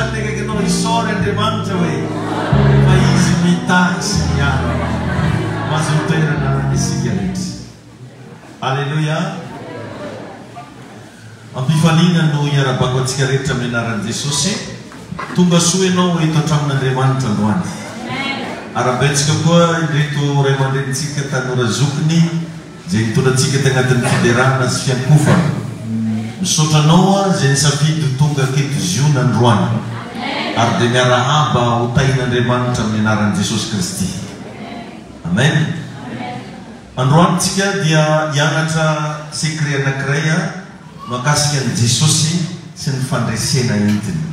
zany ny akaikinao isaory Andriamanitra hoe fa Izy mitahy sy miaro anao. Mahazo toerana isika rehetra. Aleloia. Am-pifaliana no iarabako antsika rehetra amin'ny anaran'i Jesosy. Tonga soa ianao eto an-tranon'Andriamanitra androany. Arahabaintsika koa ireto ray aman-drenintsika tanora zokiny izay nitondra antsika tagnatin'ny fiderana sy fiankofana. Misaotra anao aho izay nisafidy ho tonga aketo Ziona androany. Ary dia miarahaba ho tahin'Andriamanitra amin'ny anaran'i Jesosy Kristy. Amen. Androany tsika dia hianatra secret anakiray mahakasika an'i Jesosy sy ny fandresena entiny.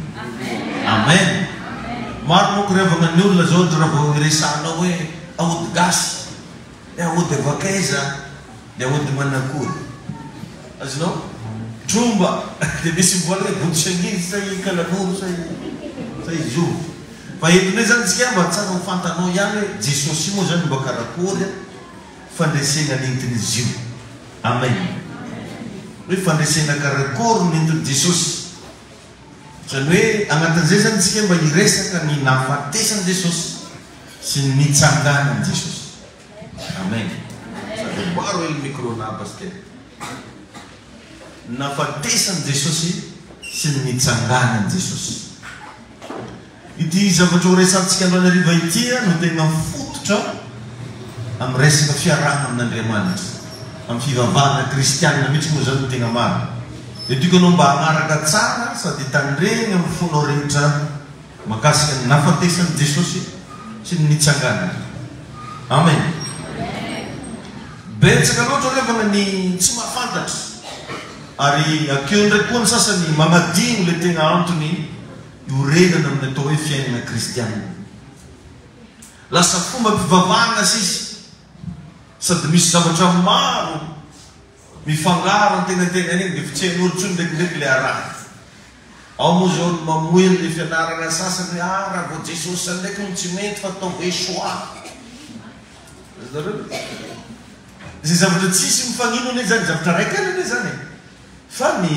Amen. Maro manko ry havagna ny olona zao ohatra raha vao iresahanao hoe aody gasy, de aody avy akaiza, de aody manakory. Azonao? Tromba, de misy mivoalana hoe bontsangidy sa i kalanoro sa i sa i zovy. Fa eto indray zany tsika mba tsara ho fantanao ihany hoe Jesosy io moa zany mba karakory a fandresena nentin'izy io. Amen. Hoe fandresena karakory no nentin'i Jesosy. Zany hoe agnatin'izay zany tsika mba hiresaka ny nahafatesan'i Jesosy sy ny nitsanganan'i Jesosy. Amen. Sady amboaro hely micro-na Pasitera. Ny nahafatesan'i Jesosy sy ny nitsanganan'i Jesosy. Ity zavatra ho resahantsika androany hariva ity no tena fototra amin'ny resaka fiarahana amin'Andriamanitra, amin'ny fivavahana kristianina mihitsy moa izany no tena marina. Dia tiako ianao mba hanaraka tsara sady hitandregny amin'ny fonao rehetra mahakasika ny nahafatesan'i Jesosy sy ny nitsanganany. Amen. Betsaka loatra ry havana ny tsy mahafantatra ary akeo indray koa ny sasany magnadino ilay tena antony iorenana amin'ny atao hoe fiainana kristianina. Lasa fombam-pivavahana sisa sady misy zavatra maro mifangaro antegnantegnany eny dia efa tsy hain'olo intsony ndraikindraiky ilay arahina. Ao moa izao ny mamoy an'ilay fianarana sasany hoe ah raha vao Jesosy zany ndraiky no tsy mety fa ataovy Yeshua. Azonareo? Izay zavatra tsisy mifagnino anie zany, zavatra raika ihany anie zany e. Fa ny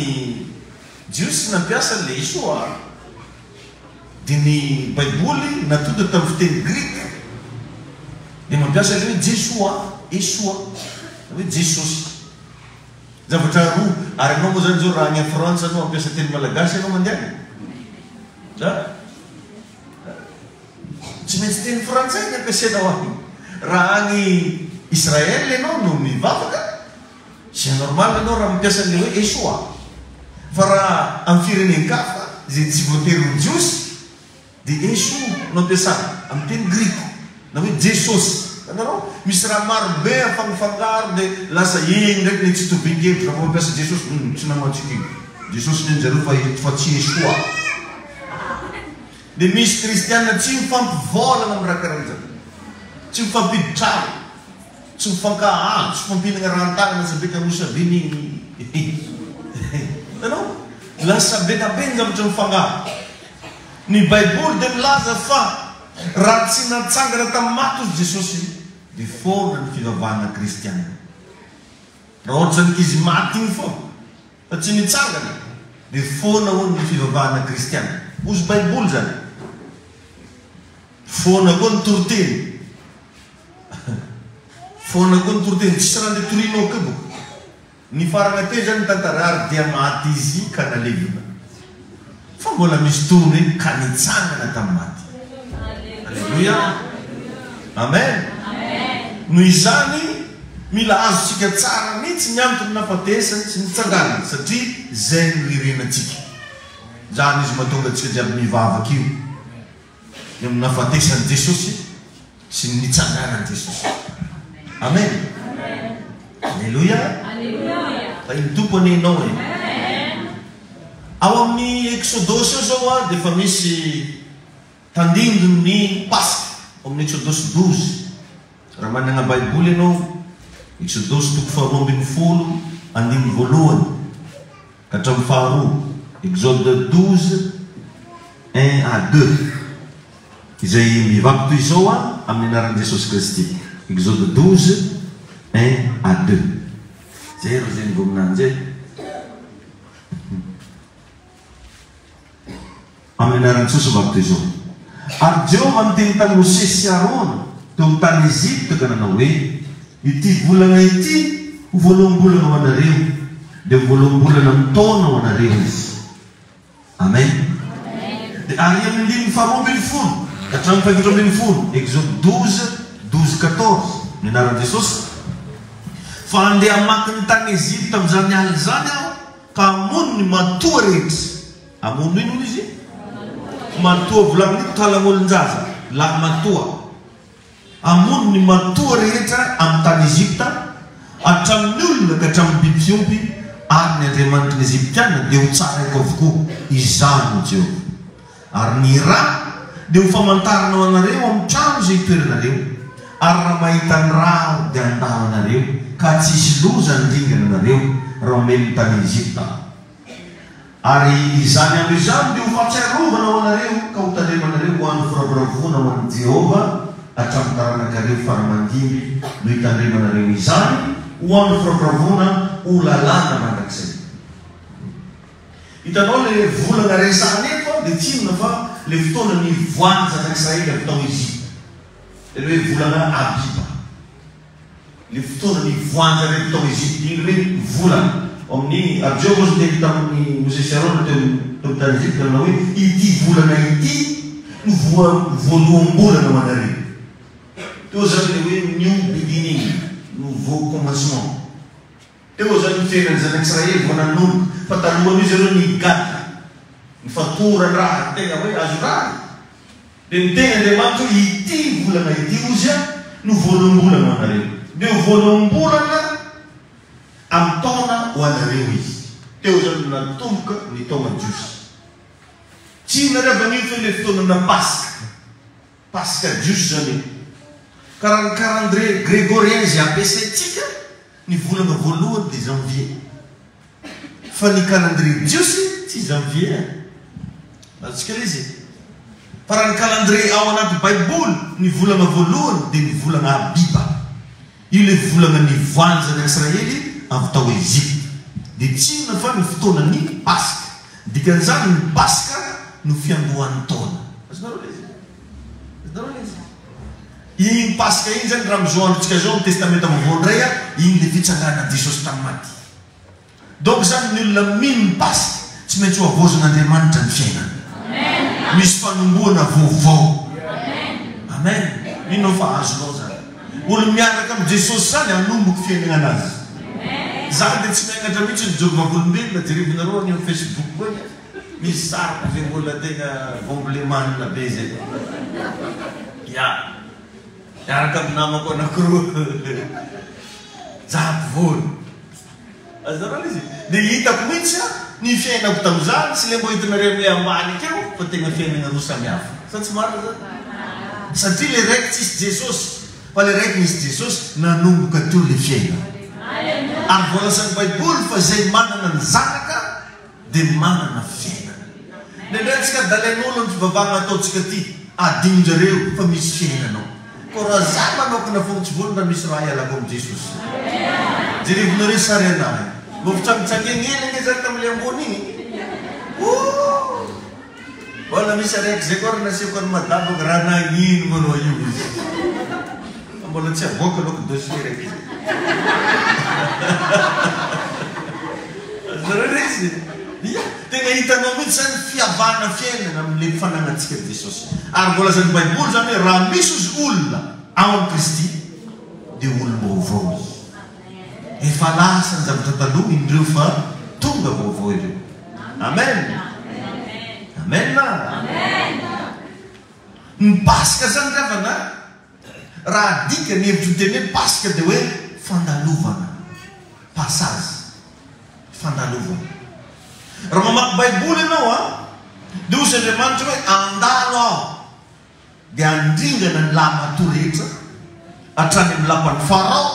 Jiosy nampiasa an'ilay Yeshua dia ny Baiboly natonta tamin'ny fiteny grika dia mampiasa ilay hoe Jesoa, Yeshua, na hoe Jesosy. Zavatra roa, ary ianao moa zany zao raha any a Frantsa anao hampiasa teny malagasy ianao mandeha any? Za? Tsy maintsy teny frantsay ny ampiasainao any. Raha any Israël ianao no mivavaka, c'est normal ianao raha mampiasa an'ilay hoe Yeshua. Fa raha amin'ny firenen-kafa izay tsy voatery ho Jiosy, Dia Yeshu no ampiasana, amin'ny teny grika, na hoe Jesosy. Hitanareo? Misy raha maro be afangafangaro dia lasa iny ndraiky ny tsy itovian-kevitra raha vao mampiasa Jesosy, hum, tsy namantsika iny. Jesosy ny an-jareo fa fa tsy Yeshua. Dia misy kristiana tsy mifampivolagna amin'ny raha karahan'izany. Tsy mifampidi-trano. Tsy mifankahazo, tsy mifampihinagna rahan-tanana lasa be karosa be ny Hitanao? Lasa be da be ny zavatra mifangaro. Ny Baiboly dia milaza fa raha tsy natsangana tamin'ny maty ozy Jesosy dia foana ny fivavahana kristiana. Raha ohatra ny ankizy maty iny foana fa tsy nitsangana dia foana hono ny fivavahana kristiana. Ozy Baiboly izany. Foana koa ny toriteny. Foana koa ny toriteny. Tsisy raha ndeha torianao keo boko. Nifarana teo izany ny tantara ary dia maty izy ka nalevina. Fa mbola misy tohiny hoe ka nitsangana tamin'ny maty. Aleloia. Amen. Noho izany, mila azontsika tsara mihitsy ny antony nahafatesany sy nitsanganany satria izay no irenantsika. Izany izy mahatonga antsika jiaby mivavaka io. Ny amin'ny nahafatesan'i Jesosy sy ny nitsanganan'i Jesosy. Amen. Aleloia. Tahin'ny Tompo anie ianao e. Ao amin'ny Eksodosy ao izao a dia efa misy tandindon'ny Paska ao amin'ny Eksodosy 12. Raha manana Baiboly ianao, Eksodosy toko faharoa ambinifolo andininy voalohany. Ka hatramin'ny faharoa, Exode 12, un à deux, izay mivaky toy izao amin'ny anaran'i Jesosy Kristy, Exode 12, un à deux. Zay ro zegny vao minanjy e. Amin'ny anaran'i Jesosy mba toy izao. Ary Jehovah niteny tamin'i Mosesy sy Arona teo amin'ny tany Egypta ka nanao hoe, Ity volana ity ho voaloham-bolana ho anareo, dia ho voaloham-bolana amin'ny taona ho anareo izy. Amen. Dia ary amin'ny andininy faharoa 12 ka hatramin'ny fahefatra 12, Exode 12, 12, 14, ny anaran'i Jesosy, Fa handeha hamaky ny tany Egypta amin'izany alina izany Aho, ka hamono ny matoa rehetra. Hamono ino hono izy? Matoa volagniko talan'olon-jaza, lahy matoa. Hamono ny matoa rehetra amin'ny tany Egypta, hatramin'ny olona ka hatramin'ny biby fiompy, ary ny andriamanitry ny Egyptiana dia ho tsaraiko avokoa. Izaho no Jehovah. Ary ny rà dia ho famantarana ho anareo amin'ny trano izay itoeranareo, ary raha mahita ny rà Aho dia handalo anareo, ka tsy hisy loza handringana anareo, raha omeny ny tany Egypta Aho. Ary izany andro izany dia ho fahatsiarovana ho anareo, ka hotandremanareo ho andro firavoravoana ho an'i Jehovah, hatramin'ny taranakareo fara aman-dimby no hitandremanareo izany ho andro firavoravoana, ho lalàna mandrakizay. Hitanao ilay volana resahana eto dia tsy inona fa ilay fotoana nivoahan'ny zanak'Israely avy tao Egypta. Ilay hoe volana Abiba. Ilay fotoana nivoahan-jareo avy tao Egypta iny hoe volana. Ao amin'ny, ary Jehovah hozy niteny tamin'i Mosesy sy Arona teo teo amin'ny tany Egypta nanao hoe, Ity volana ity no voaloham-bolana ho anareo. Teo izany ilay hoe new beginning, nouveau commencement. Teo izany ny fiainan'ny zanak'Israely vao nanomboka, fa talohan'io zareo nigadra, nifatoran-draha, tegna hoe azo raha. Dia niteny Andriamanitra hoe, Ity volana ity, hozy aho, no voaloham-bolana ho anareo. Dia ho voaloham-bolana amin'ny taona ho anareo izy. Teo izany no natomboka ny taona jiosy. Tsy inona ry havana io fa ilay fotoanana Paska. Paska jiosy izany io. Ka raha ny calendrier grégorien izay ampiasaintsika, ny volana voalohany dia janvier. Fa ny calendrier jiosy tsy janvier an. Azontsika ilay izy e. Fa raha ny calendrier ao anaty baiboly, ny volana voalohany dia ny volana Abiba. Io ilay volana nivoahan'ny zanak'Israely avy tao Egypta. Dia tsy inona fa ny fotoanan'ny Paska. Dikan'izany ny Paska no fiandohan'ny taona. Azonareo ilay izy? Azonareo ilay izy? Iny Paska iny izany raha amin'izao androntsika izao amin'ny Testamenta Vaovao indray an, iny ilay fitsanganan'i Jesosy tamin'ny maty. Donc izany ny olona mino ny Paska tsy maintsy ho havaozin'Andriamanitra ny fiainany. Misy fanombohana vaovao. Amen. Mino aho fa azonao izany. Olo miaraka amin'i Jesosy izany hanomboky fiainana anazy. Za dia tsy miangatra mihitsy mijoro vavolombelona, jerevinareo any amin'ny Facebook any misy sariko izay mbola tegna vao mbolemanina be zay. Ya. Miaraka amin'ny namako anakiroa. Za ampovoany. Azonareo ilay izy? Dia hitako mihitsy an, ny fiainako tamin'izany sy ilay mbo hitanareo amin'ilay ambany akeo fa tegna fiainana roa samy hafa. Sa tsy marina zany? Satria ilay raiky tsisy Jesosy, fa ilay raiky nisy Jesosy, nanomboka teo ilay fiainana. Ary voalazan'ny Baiboly fa izay manana ny Zanaka dia manana fiainana. Indraindray antsika adalain'olo ny fivavahana ataontsika ty, adinonjareo fa misy fiainana ao. Koa raha za manokana fogna tsy vonona raha misy raha ialako am Jesosy. Jerevonareo sary anahy. Mbo fitsangitsangegny hely ange za tamle ambony igny. Ooh! Mbola misy araiky zay koa ary nasehoko an'i madama raha nagnino moa anao io izy. Fa mbola tsy avoaka aloha dossier raiky zay. Azonareo le izy? Ia, tena hitanao mihitsy zany fiavahana fiainana amin'le fanagnantsika an'i Jesosy. Ary voalazan'ny baiboly zany hoe raha misy ozy olona ao amin'i Kristy dia olom-baovao izy. Efa lasa ny zavatra taloha indreo fa tonga vaovao ireo. Amen. Amen. Ny Paska zany ry havana, raha adika ny hevitry ny teny hoe Paska dia hoe fandalovana, passage, fandalovana. Raha mamaky Baiboly ianao an, dia hozy Andriamanitra hoe andalo aho. dia handringana ny lahimatoa rehetra hatrany amin'ny lapan'i Farao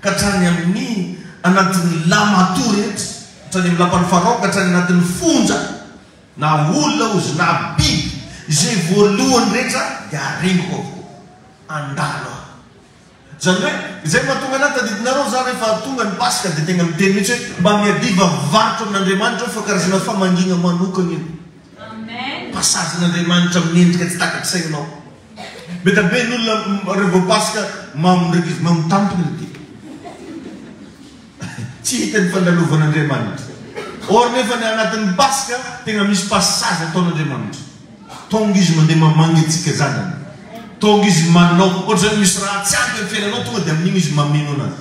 ka hatrany amin'ny anatin'ny lahimatoa rehetra, hatrany amin'ny lapan'i Farao ka hatrany anatin'ny fonja, na olona ozy na biby, izay voalohany rehetra dia hareniko avokoa. Handalo aho. Izany hoe, izay no mahatonga anah, tadidinareo za rehefa tonga ny Paska dia tegna miteny mihitsy hoe mba miadiva varotra amin'Andriamanitra aho fa karazana famangiana manokana io. Passage-n'Andriamanitra amin'ny endrika tsy takatry sainao. Be dia be ny olona rehefa vao Paska mamo ndraiky izy, mamo tampony ity. Tsy hita ny fandalovan'Andriamanitra. Or nefa ny anatin'ny Paska tena misy passage ataon'Andriamanitra. Tonga izy mandeha mamangy antsika zanany. Tonga izy manao, ohatra zany misy raha tsy ampy amin'ny fiainanao tonga dia amin'igny izy mameno anazy.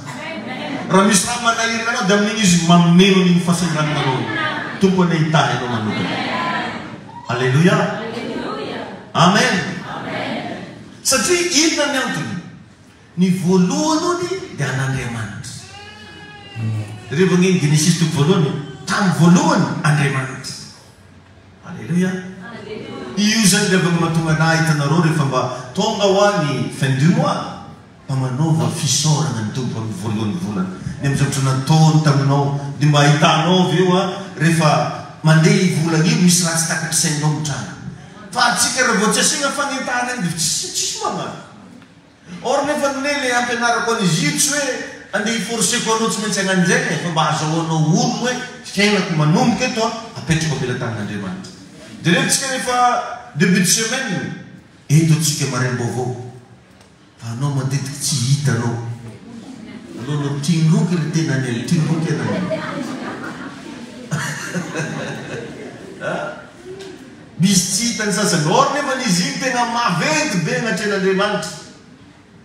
Raha misy raha manahirana anao dia amin'igny izy mameno an'igny fahasahirananao igny. Tompo anie hitahy anao manokana. Aleloia. Amen. Satria inona ny antony? Ny voalohany ony dia an'Andriamanitra. Jereo ange ny Genesisy toko voalohany e. Tamin'ny voalohany Andriamanitra. Aleloia. Io izany ry havana mahatonga anah hitanareo rehefa mba tonga hoa ny fin du mois mba manaova fisaorana ny Tompo amin'ny voalohan'ny volana ny amin'ny zavatra nataony taminao dia mba ahitanao avy eo a rehefa mandeha io volana io misy raha tsy takatry sainao mitranga fa antsika raha vao tsy asiana fanentanana iny dia tsisy tsisy magnano. Or nefa ny le ampianarako an'izy io tsy hoe andeha hi-forcer-ko anao tsy maintsy hagnano izay e, fa mba azahoanao onony hoe fiainako manomboka eto an, apetrako am-pelatanan'Andriamanitra. Jerevintsika rehefa début de semaine, eto antsika maraim-baovao, fa anao matetiky tsy hitanao. Aleo anao tianroky ry tenany e, tianroky ianao. Ah. Misy tsy hita ny sasany. Or nefa ny izy iny tena maventy be anatrehan'Andriamanitra.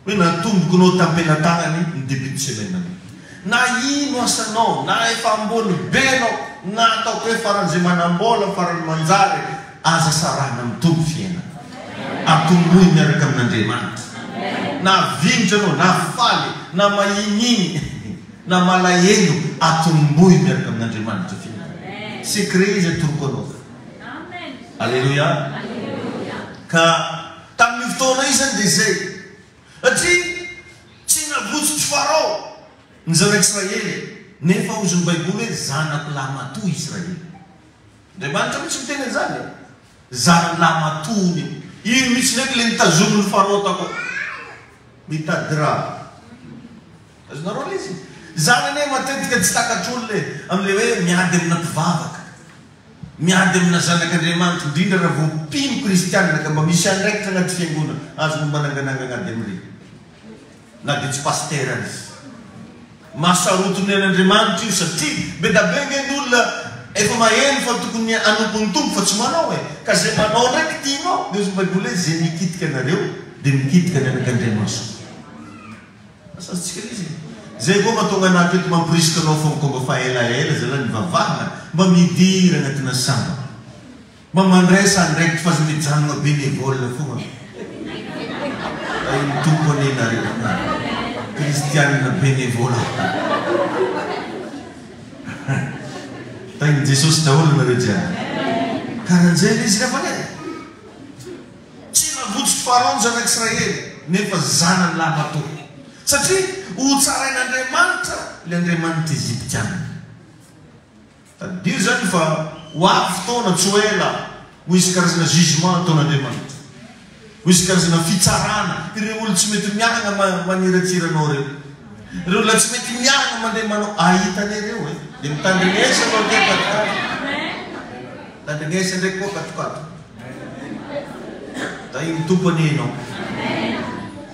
Hoe natomboko nao tam-pelatanany ny début de semaine anao. Na ino asanao, na efa ambony be anao, na ataoko hoe faran'izay manam-bola, faran'ny manjary, aza sarahina amin'ny Tompo fiainana. Atombohy miaraka amin'Andriamanitra. Na vinitra anao, na faly, na mahin'iny, na malahelo, atombohy miaraka amin'Andriamanitra fiainana. Secret izy atoroko anao. Aleloia. Ka tamin'io fotoana io izany dia izay. Satria tsy navotsotry Farao ny zanak'Israely, nefa hozy ny Baiboly hoe zanako lahimatoa Israely. Andriamanitra mihitsy miteny an'izany e. Zanany lahimatoa hono io. Io mihitsy ndraiky ilay nitazomin'i Farao takao. Mitady rà. Azonareo ilay izy? Izany anie matetika tsy takatr'olona e, amin'ilay hoe miady amina mpivavaka. Miady amina zanak'Andriamanitra, indrindra raha vao mpino kristianina ka mba misy andraikitra anaty fiangonana, azonao mananganangana ady amin'ireny. Na dia tsy pasitera aza izy. Mahasarotiny an'Andriamanitra io satria be da be ange ny olona efa maheno fa tokony hanompo ny Tompo fa tsy manao e. Ka izay manao ndraiky tianao. Dia hozy ny baiboly hoe izay mikitika anareo dia mikitika ny anak'Andriamaso. Asa azontsika ilay izy e. Zay koa mahatonga anah teto mamporisika anao fon ko mba fa ela ela zalahy nivavahana mba midira agnatina samba mba mandraisa andraikitra fa aza mijanogna benevole fogna Tahin'ny Tompo anie nareo kristianina benevola Tahin'i Jesosy daholo nareo jiaby Karan'izay ilay izy ry havana e. Tsy navotsotry Farao ny zanak'Israely, nefa zanany lahimatoa. Satria hotsarain'Andriamanitra ilay andriamanitra egyptiana. Tadidio izany fa ho avy fotoana, tsy ho ela, ho hisy karazana jugement hataon'Andriamanitra. Ho hisy karazana fitsarana ireo olona tsy mety miahana maniratsira anao ireo. Ireo olona tsy mety miahana mandeha manao, ahita anie ireo e. Dia mitandrinesa anao aty akatokatoko. Tandrinesa ndraiky koa akatokatoko. Tahin'ny Tompo anie ianao.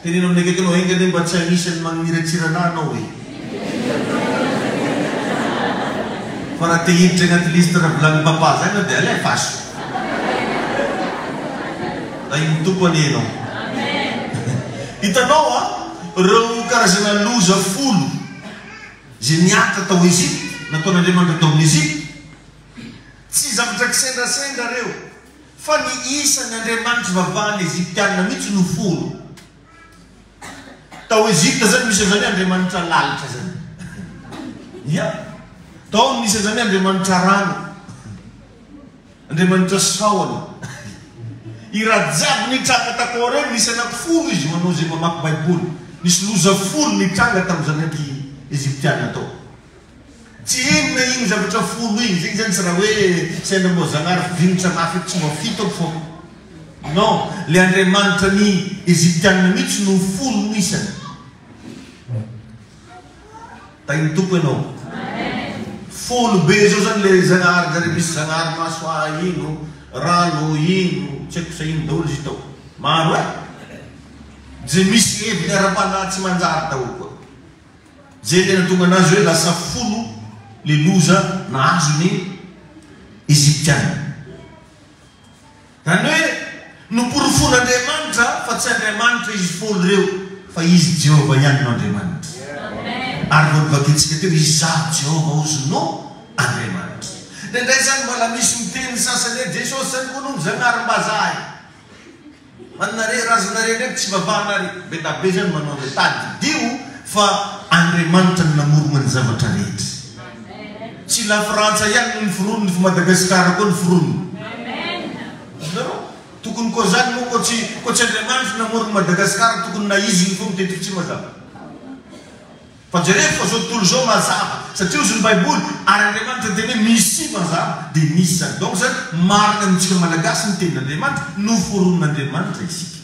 Teneno amin'ny akaikinao, enga anie mba tsy anisan'ny magniratsira anah anao e. Fa raha te hiditra agnaty liste raha volanin'i Papa zany anao dia alefaso. Tahin'ny Tompo anie ianao. Hitanao a, ireo karazana loza folo izay nihatra tao Egypte, nataon'Andriamanitra tao amin'ny Egypte, Tsy zavatra kisendrasendra ireo, fa ny isan'ny andriamanitra ivavahan'ny Egyptiana mihitsy no folo. Tao Egypta izany misy an'izany hoe andriamanitra lalitra izany. Ia. Tao no nisy an'izany hoe andriamanitra rano, andriamanitra sahona. I raha jiaby nitranga takao ireny, nisy anaky folo izy ho anao izay mamaky Baiboly. Nisy loza folo nitranga tamin'ny zanak'i Egyptiana tao. Tsy inona iny zavatra folo iny, zegny zany tsy raha hoe sendra mbô Zagnahary vinitra mafy eto tsy mbô fitako fô. Non, le Andriamanitra ny Egyptiana mihitsy no folo no isany. Tahin'ny Tompo ianao. Folo be zao zany le Zagnahary zare misy Zagnahary maso ahy ino. Rano, ino, tsy haiko sa ino daholo izy io tao. Maro eh! Ze misy heviny ara-panahy tsy manjary daholo koa. Zay le nahatonga anazy hoe lasa folo le loza nahazo ny Egyptiana. Zany hoe noporofoin'Andriamanitra fa tsy Andriamanitra izy folo ireo fa Izy Jehovah ihany no Andriamanitra. Ary vao novakintsika teo, Izaho Jehovah hozy no Andriamanitra. Indraindray zany mbola misy miteny ny sasany hoe Jesosy zany koa no Zagnaharim-bazaha e. Manare razanare ndraiky tsy vavahana re. Be da be zany manao an'izay. Tadidio fa Andriamanitra no namorogna ny zavatra rehetra. Tsy la Frantsa ihany no niforoniny fa Madagascar koa niforoniny. Azonareo? Tokony koa zany moa koa tsy koa tsy Andriamanitra namorogna Madagascar tokony na izy no fo mitety tsy mazava. Fa jereo fa zao tontolo zao mazava satria ozy ny baiboly ary Andriamanitra niteny hoe misia mazava dia misy zany donc zany marina amintsika malagasy ny tenin'Andriamanitra noforonin'Andriamanitra isika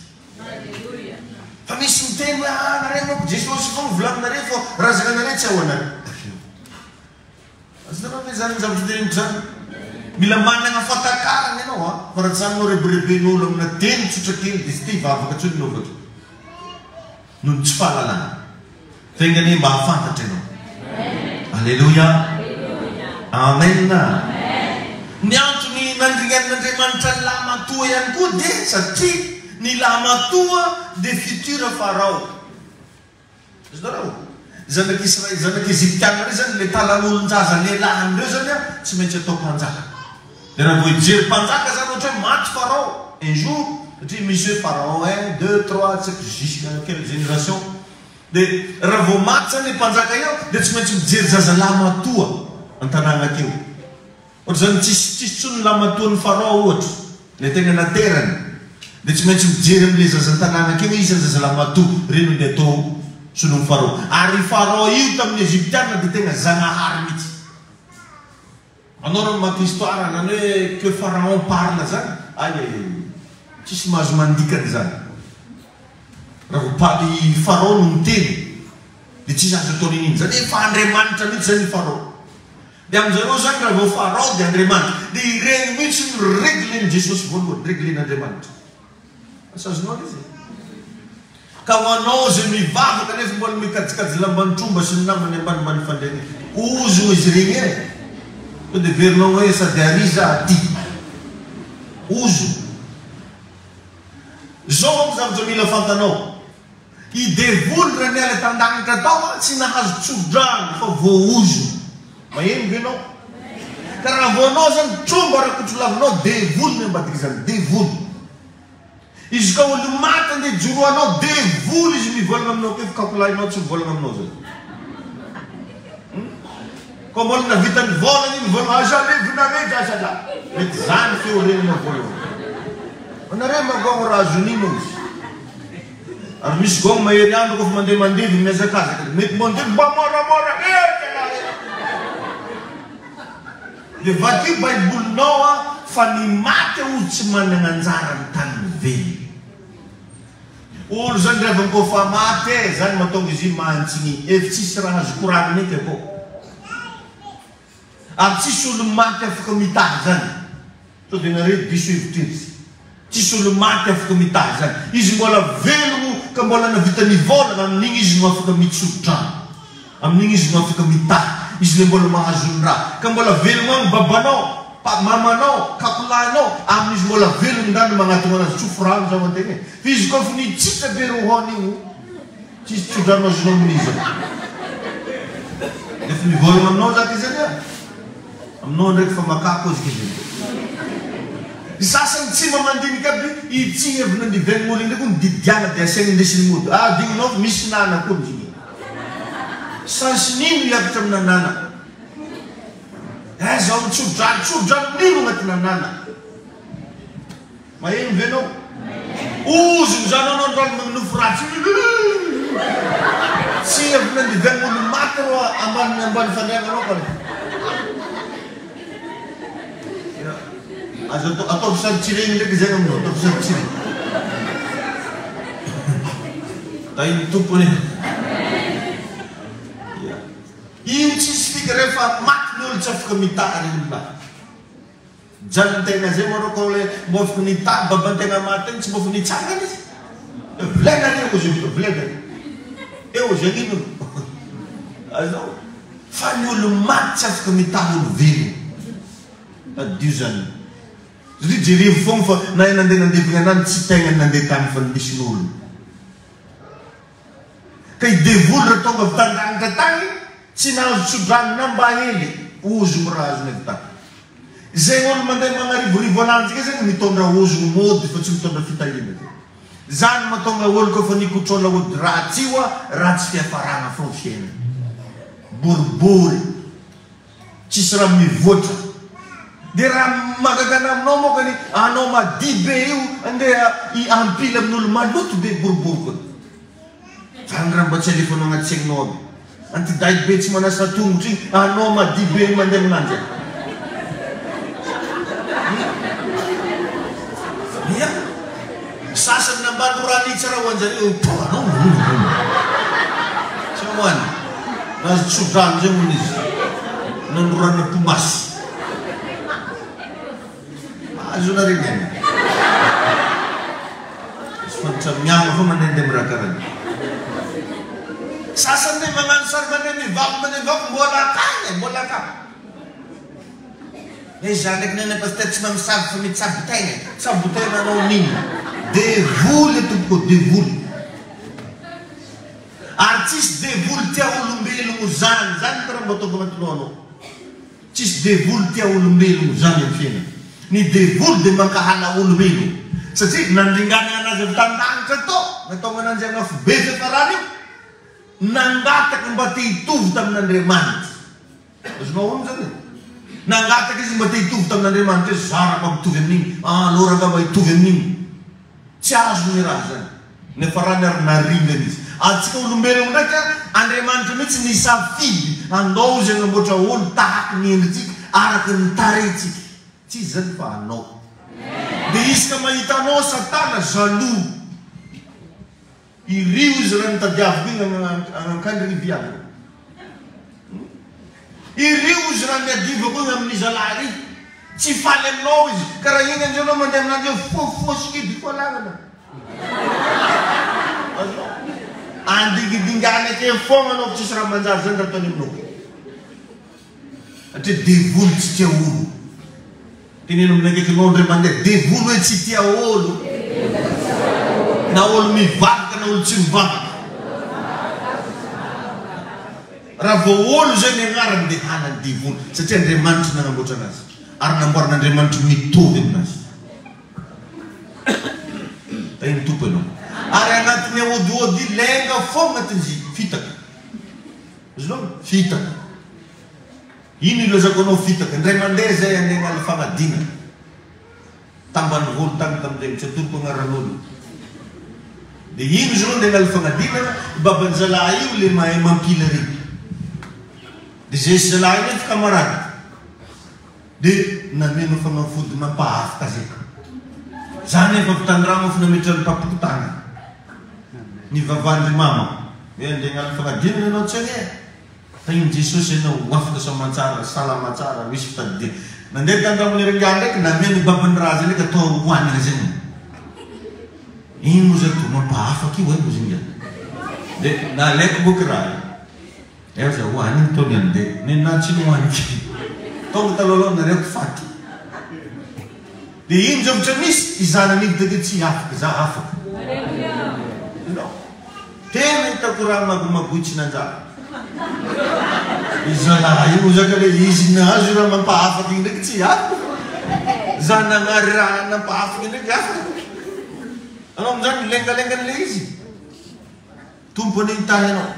fa misy miteny hoe ah nareo manko Jesosy foana volaninareo fa razana nareo tsy ao anareo azonareo ve zany zavatra teneniko zany mila manana fatakarana ianao a fa raha tsy zany anao rebireben'olo amina teny tsotra kely dia tsy te hivavaka intsony ianao avakeo Noho ny tsy fahalalana. Fa enga anie mba hahafantatra ianao. Aleloia. Amen. Ny antony nandringanin'Andriamanitra ny lahimatoa ihany koa dia satria ny lahimatoa dia futur Farao. Azonareo? Zanak'Israely, zanak'i Egyptiana ireo izany, ilay talan'olon-jaza lehilahiny ireo izany tsy maintsy atao mpanjaka. Dia raha vao hijery mpanjaka izany ohatra hoe maty Farao un jour, satria misy hoe Pharaon un, deux, trois, tsy haiko jusqu'à quelle génération, dia raha vao maty izany ilay mpanjaka eo dia tsy maintsy mijery zazalahy matoa an-tanàna teo. Ohatr'izany tsisy tsisy intsony ny lahimatoan'i Farao ohatra, ilay tegna naterany, dia tsy maintsy mijery amin'ilay zaza an-tanàna akeo hoe iza ny zazalahy matoa, ireny no ndeha atao solon'i Farao. Ary i Farao io tamin'ny Egyptiana dia tegna zagnahary mihitsy. Anao raha mamaky histoire zany hoe que Pharaon parle zany, ay ay ay, tsisy mahazo mandika an'izany. Raha vao pa i Farao no miteny dia tsisy azo atao n'inon'inona. Zany hoe efa Andriamanitra mihitsy zany i Farao. Dia aminjareo zany raha vao Farao dia Andriamanitra. Dia ireny mihitsy no reglen'i Jesosy voalohany, reglen'Andriamanitra. Asa azonao ilay izy e? Ka ho anao izay mivavaka nefa mbola mikajikajy lamban-tromba sy ny namany ambanimbany fandriana, ozogno izy ireny e! Sao dia heverinao hoe sady ary za aty. Ozogno. Izao manko zavatra mila fantanao. I devoly raha niala tan-danitra tao tsy nahazo tso-drano fa voaozona. Maheno ve enao? Ka raha vao anao zany tromba rakotrolavinao devoly ny ambadik'izany, devoly. Izy ka olo maty andeha hijoroanao devoly izy mivolagna aminao keo fa kakolahinao tsy mivolagna aminao zany. Hum? Koa mbola navita nivolagna iny mivolagna aza alevinareo izy aza la. Mety zany feo regninao voalohany. Anareo magôgno raha azon'ino izy. Ary misy gong mahery andro kôfa mandeha mandevy mihazakazaka de mety mandeha mba moramora hely ialahy e! De vakio baibolinao a fa ny maty hozy tsy managna anjara amin'ny tanin'ny velona. Olo zany revany kôfa maty e, zany mahatonga izy io mantsigny ef tsisy raha azo koragnina eky akô. Ary tsisy olo maty afaka mitahy zany. Sao dia nareo diso hevitra izy. Tsisy olo maty afaka mitahy zany. Izy mbola velogno ka mbola navita nivôlagna amin'igny izy no afaka mitso-drano. Amin'igny izy no afaka mitahy. Izy le mbola mahazo ny raha. Ka mbola velogno agny babanao, pa, mamanao, kakolahinao, amin'izy mbola velogno ndany magnatogno anazy. Tsofy rano zao antegna e. Fa izy koa efa nitsitra be rohôny igny. Tsisy tsodrano azonao amin'iza. Efa mivôlagna aminao za ty zany a. Aminao ndraiky fa makà koa izy kizay. Ny sasany tsy mba mandinika aby i tsy avy nandiven'olo igny ndraiky hono didiana de asaigny indesiny mody. Ah digninao fa misy nana koa amizigny. Sans nino hiakatra amina nana. Eh zaho mitsodrano, tsodrano nino agnatina nana. Maheno ve enao? Ozona izany anao androany magnonofy ratsy. Tsy avy nandiviagna olo maty rô ambany ambany fandriagna anao ka. Aza atao ataovy sary tsy regny ndraiky zegny aminao, ataovy sary tsy regny. Tahin'ny Tompo anie. Io tsisy fika rehefa maty ny olo tsy afaka mitaha ry olona. Mijaly ny tegna zay moa rô kô le mbô afaka nitahy baban-tegna maty igny tsy mbô efa nitsangana izy. Vilena anie ozy io, vilena anie. Eo zay ino. Azonao? Fa ny olo maty tsy afaka mitahy olo velogno. Tadidio zany. Satria jerevo fogna fa na nandeha nandevigna anany tsy tegnany nandeha tany fa nisin'olo. Ka i devoly raha tonga avy tan-danitra tagny tsy nahazo tso-drano na mba hely ozogno raha azony avy tagny. Zegny olo mandeha magnarivorivo ananjy ke zegny mitondra ozogno mody fa tsy mitondra fitahiana zegny. Zany mahatonga olo koa fa nikotrola ody ratsy io ratsy fiafaragna fogna fiainany. Boribory. Tsisy raha mivoatra. Dia raha mahagaga anah aminao moa ka ny anao madio be io andeha hi ampila amin'olo maloto be boribory koa. Zany raha mba tsy alefanao agnaty saigninao aby. Antidahy be tsy manasa tongotro igny anao madio be igny mandeha aminanjy any. Ia. Sasany nambany rano tsara ho anjareo tonga anao mivonivony. Tsy ahoany. Nahazo tso-drano zay hono izy. Nanorana tomasy. Azonareo ny aina. Tsy fantatra miangona fa mandehandeha amin'ny raha karaha io. Sasany ndray magnano sary mandeha mivavaka mandeha mivavaka mbola akany e, mbola akany. Hoe za ndraiky nene pasteur tsy mamosavy fa mitsabo tegna e. Tsabo tegna anao n'inona? Devoly tompoko, devoly. Ary tsisy devoly tia olombelogno zany, zany ny raha mba ataoko agnaty lohanao. Tsisy devoly tia olombelogno zany am fiainana. Ny devoly dia mankahala olombelogno. Satria nandringanana anazy avy tan-danitra tao, nataogna ananjy agn'afobe fiafarana io, nangataka mba te hitovy tamin'Andriamanitra. Azonao ahoana zany e? Nangataka izy mba te hitovy tamin'Andriamanitra hoe za raha mba mitovy amin'igny, ah alors angamba hitovy amin'igny. Tsy azony ny raha zany. Niafarany ary naringana izy. Antsika olombelogno ndraiky an, Andriamanitra mihitsy nisafidy handao izy hagnamboatra olo tahaky ny endritsika, araka ny tarehintsika. Tsy izy zany fa anao. Dia isaka mahita anao satana jaloux. Irio izy raha nitadiaviko igny agnankandry ry viaviko. Irio izy raha niadivako igny amin'ny zalahy ry. Tsy faly aminao izy. Ka raha igny anjeo anao mandeha aminanjy eo fofoa sikidy foa lalana. Azonao? Andigidingana kely foagna anao fa tsisy raha manjary zany raha ataony aminao. Satria devoly tsy tia olo. Teneno amin'ny akaikinao indray mandeha, devoly hoe tsy tia olo. Na olo mivavaka na olo tsy mivavaka. Raha vao olo zay ny agnarany dia hanany devoly. Satria Andriamanitra nanamboatra anazy. Ary namboarin'Andriamanitra mitovy aminazy. Tahin'ny Tompo ianao. Ary agnatin'ny aodiody lenga foagna agnatin'izy fitaka. Azonao? Fitaka. Ino ilazako anao fitaka? Indray mandeha zay andeha hagnala fagnadinana. Tambanivolo tagny tamin'ireny, tsy atoroko agnaran'olo. De ino izy ireo andeha hagnala fagnadinana, i baban'ny zalahy io le mahay mampila regny. De zay sy zalahy io nefa camarade. De nameno fagnafody nampahafaka zay. Za nefa avy tandragno efa nametrahan'ny papiko tagnana. Nivavahan-dry mama hoe andeha hagnala fagnadinana ianao tsy anie. Tahin'i Jesosy ianao ho afaka soamantsara, salama tsara, misy fitadidiana. Nandeha tandragno le rangahy ndraiky nameno baban'ny raha zay ndraiky atao hohanina zegny. Ino moa zay to mampahafaka io eh hozy ingahy. De nalaiko boky raha io. Eo za hohanigny tony andeha. Nenah tsy nohaniko. Tonga talohaloha nareo faty. De ino zavatra misy? I zanany iny tadidy tsy afaka, za afaka. Hitanao? Tena hitako raha magomagoy tsy nanjary. I zalahy io zaka le izy nahazo raha mampahafaka igny ndraiky tsy afaka. Za nagnary raha nampahafaka igny ndraiky afaka. Anao amin'izany milengalenga an'le izy. Tompo anie hitahy anao.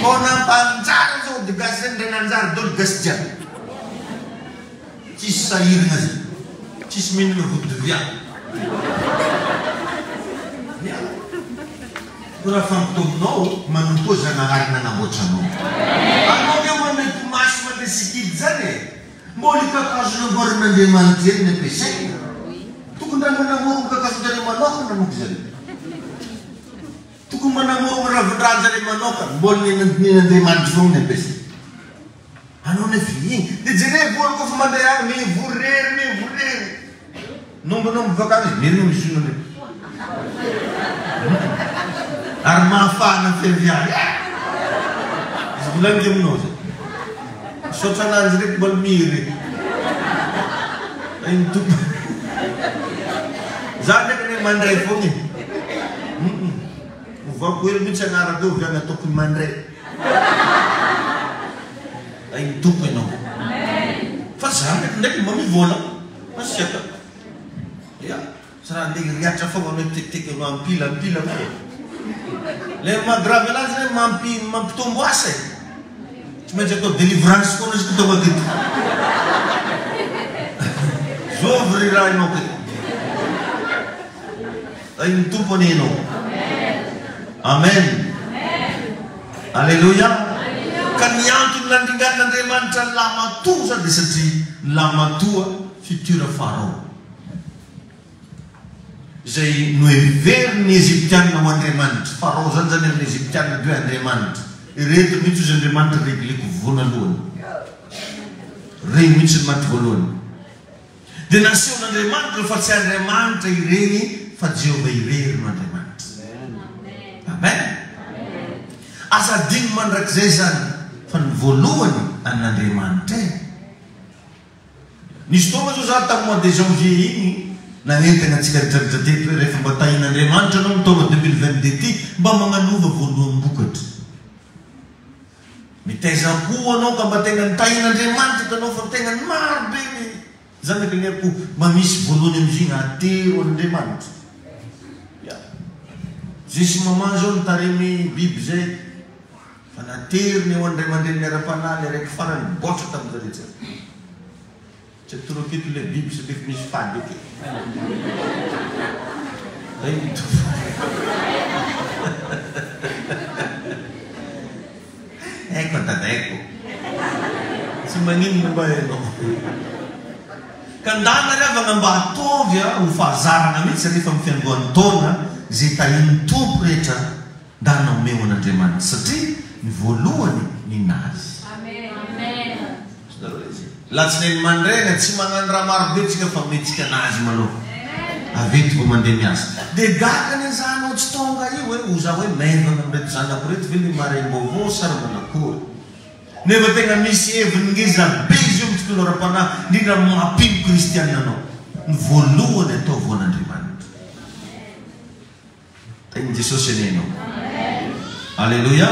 Koa nampanjary zao ody gasy zany ndray nanjary dolo gasy jiaby. Tsisy sahiragna zay. Tsisy mihinana vody viany. Ya. Koa raha fampitaominao manompoa Zagnahary nanamboatra anao. Anao ve manome tomasy mandeha sikidy zany e? Mbola io kakazo namboarin'Andriamanitra io no ampiasaina. Tokony raha manamorogno kakazon-jareo manokana manko zareo. Tokony manamorogno ravin-draha-jareo manokana. Mbola ny nen'Andriamanitra foagna no ampiasaina. Anao nefa iny. Dia jerevo olo koa fa mandeha agny, mivorery, mivorery. Nombonombo baka any izy, merina misy olona ndray. Ary mahafahana fiaviany. Izy volaniko aminao zay. Misaotra ananjy ndraiky mbola miry. Iny tompo. Za ndraiky anie mandray foagna e. Ovako hely mihitsy anarako eo avy any ataoko mandray. Iny tompo ianao. Fa za ndraiky ndraiky mba mivola. Masiaka. Ya. Tsy raha andeha hiriatra foagna anao hitetitety anao ampila ampila anao e. Le maha grave anazy zany mampi mampitombo asa e. Tsy maintsy atao délivrance foana izy tonga aketo. Zovy ry raha enao kay. Tahin'ny Tompo anie ianao. Amen. Aleloia. Ka ny antony nandringanin'Andriamanitra ny lahimatoa zany dia satria ny lahimatoa futur Farao. Izay noheverin'ny Egyptiana ho andriamanitra. Farao zany zany amin'ny Egyptiana dia hoe andriamanitra. Ireto mihitsy ozy andriamanitra regleko vonalohany. Ireny mihitsy ny maty voalohany. Dia nasehon'Andriamanitra fa tsy Andriamanitra ireny fa Jehovah irery no Andriamanitra. Amen. Aza adino mandrakizay izany fa ny voalohany an'Andriamanitra e. Nisy fotoana zao za tamin'ny mois de janvier iny nanentana antsika retraretra teto hoe rehefa mba tahin'Andriamanitra anao ny taona 2022 ity mba magnanova voaloham-bokatra. Mitaiza akoho anao ka mba tegna nitahin'Andriamanitra hitanao fa tegna maro be ny zanaka ny akoho mba misy voalohany amizigny atero an'Andriamanitra. Ya. Zay sy maman zao nitarimy biby zay fa nateriny eo an'ny ray aman-dreniny ara-panahy le raiky farany boatra tamin'izare jiaby. Tsy atoroko eto ilay biby satria efa misy fady eto e. Zay no mitovy. Haiko dada haiko. Tsy maninona mba ianao. Ka ndana ry havana mba ataovy ho fahazarana mihitsy rehefa amin'ny fiandohan'ny taona izay tahian'ny Tompo rehetra ndana omeo an'Andriamanitra satria ny voalohany ninazy. Latsinainy mandraigna tsy magnano raha maro be tsika fa mihetsika anazy malôha avy eto vao mandeha miasa. De gaga anie za anao tsy tônga io e, ho za hoe maivagna amreto zanako reto ve le marem-baovao sa ra manakory. Nefa tegna misy heviny ngeza be izy io am tontolo ara-panahy indrindra am maha mpino kristianina anao. Ny voalohany ataovy ho an'Andriamanitra. Tahin'i Jesosy anie ianao. Aleloia.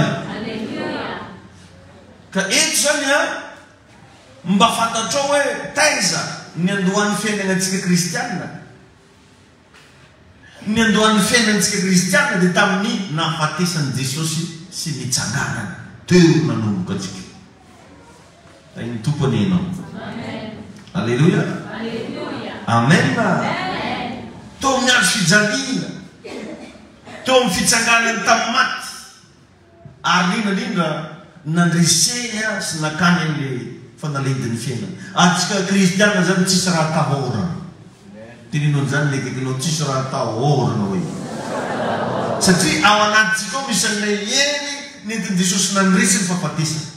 Ka eto zany an, mba fantatrao hoe taiza ny andohan'ny fiainanantsika kristianina? Ny andohan'ny fiainantsika kristianina dia tamin'ny nahafatesan'i Jesosy sy nitsanganany. Teo no nanomboka antsika. Tahin'ny Tompo anie ianao. Aleloia. Amen. Teo amin'ny hazo fijaliana, teo amin'ny fitsanganany tamin'ny maty, ary indrindra indrindra nandreseny sy nakany an'ilay fanalahidin'ny fiainana. Antsika kristiana izany tsisy raha atahorana. Teneno an'izany ilay akaikinao, tsisy raha atahorana hoe. Satria ao anatintsika ao misy an'ilay hery nentin'i Jesosy nandresy ny fahafatesana.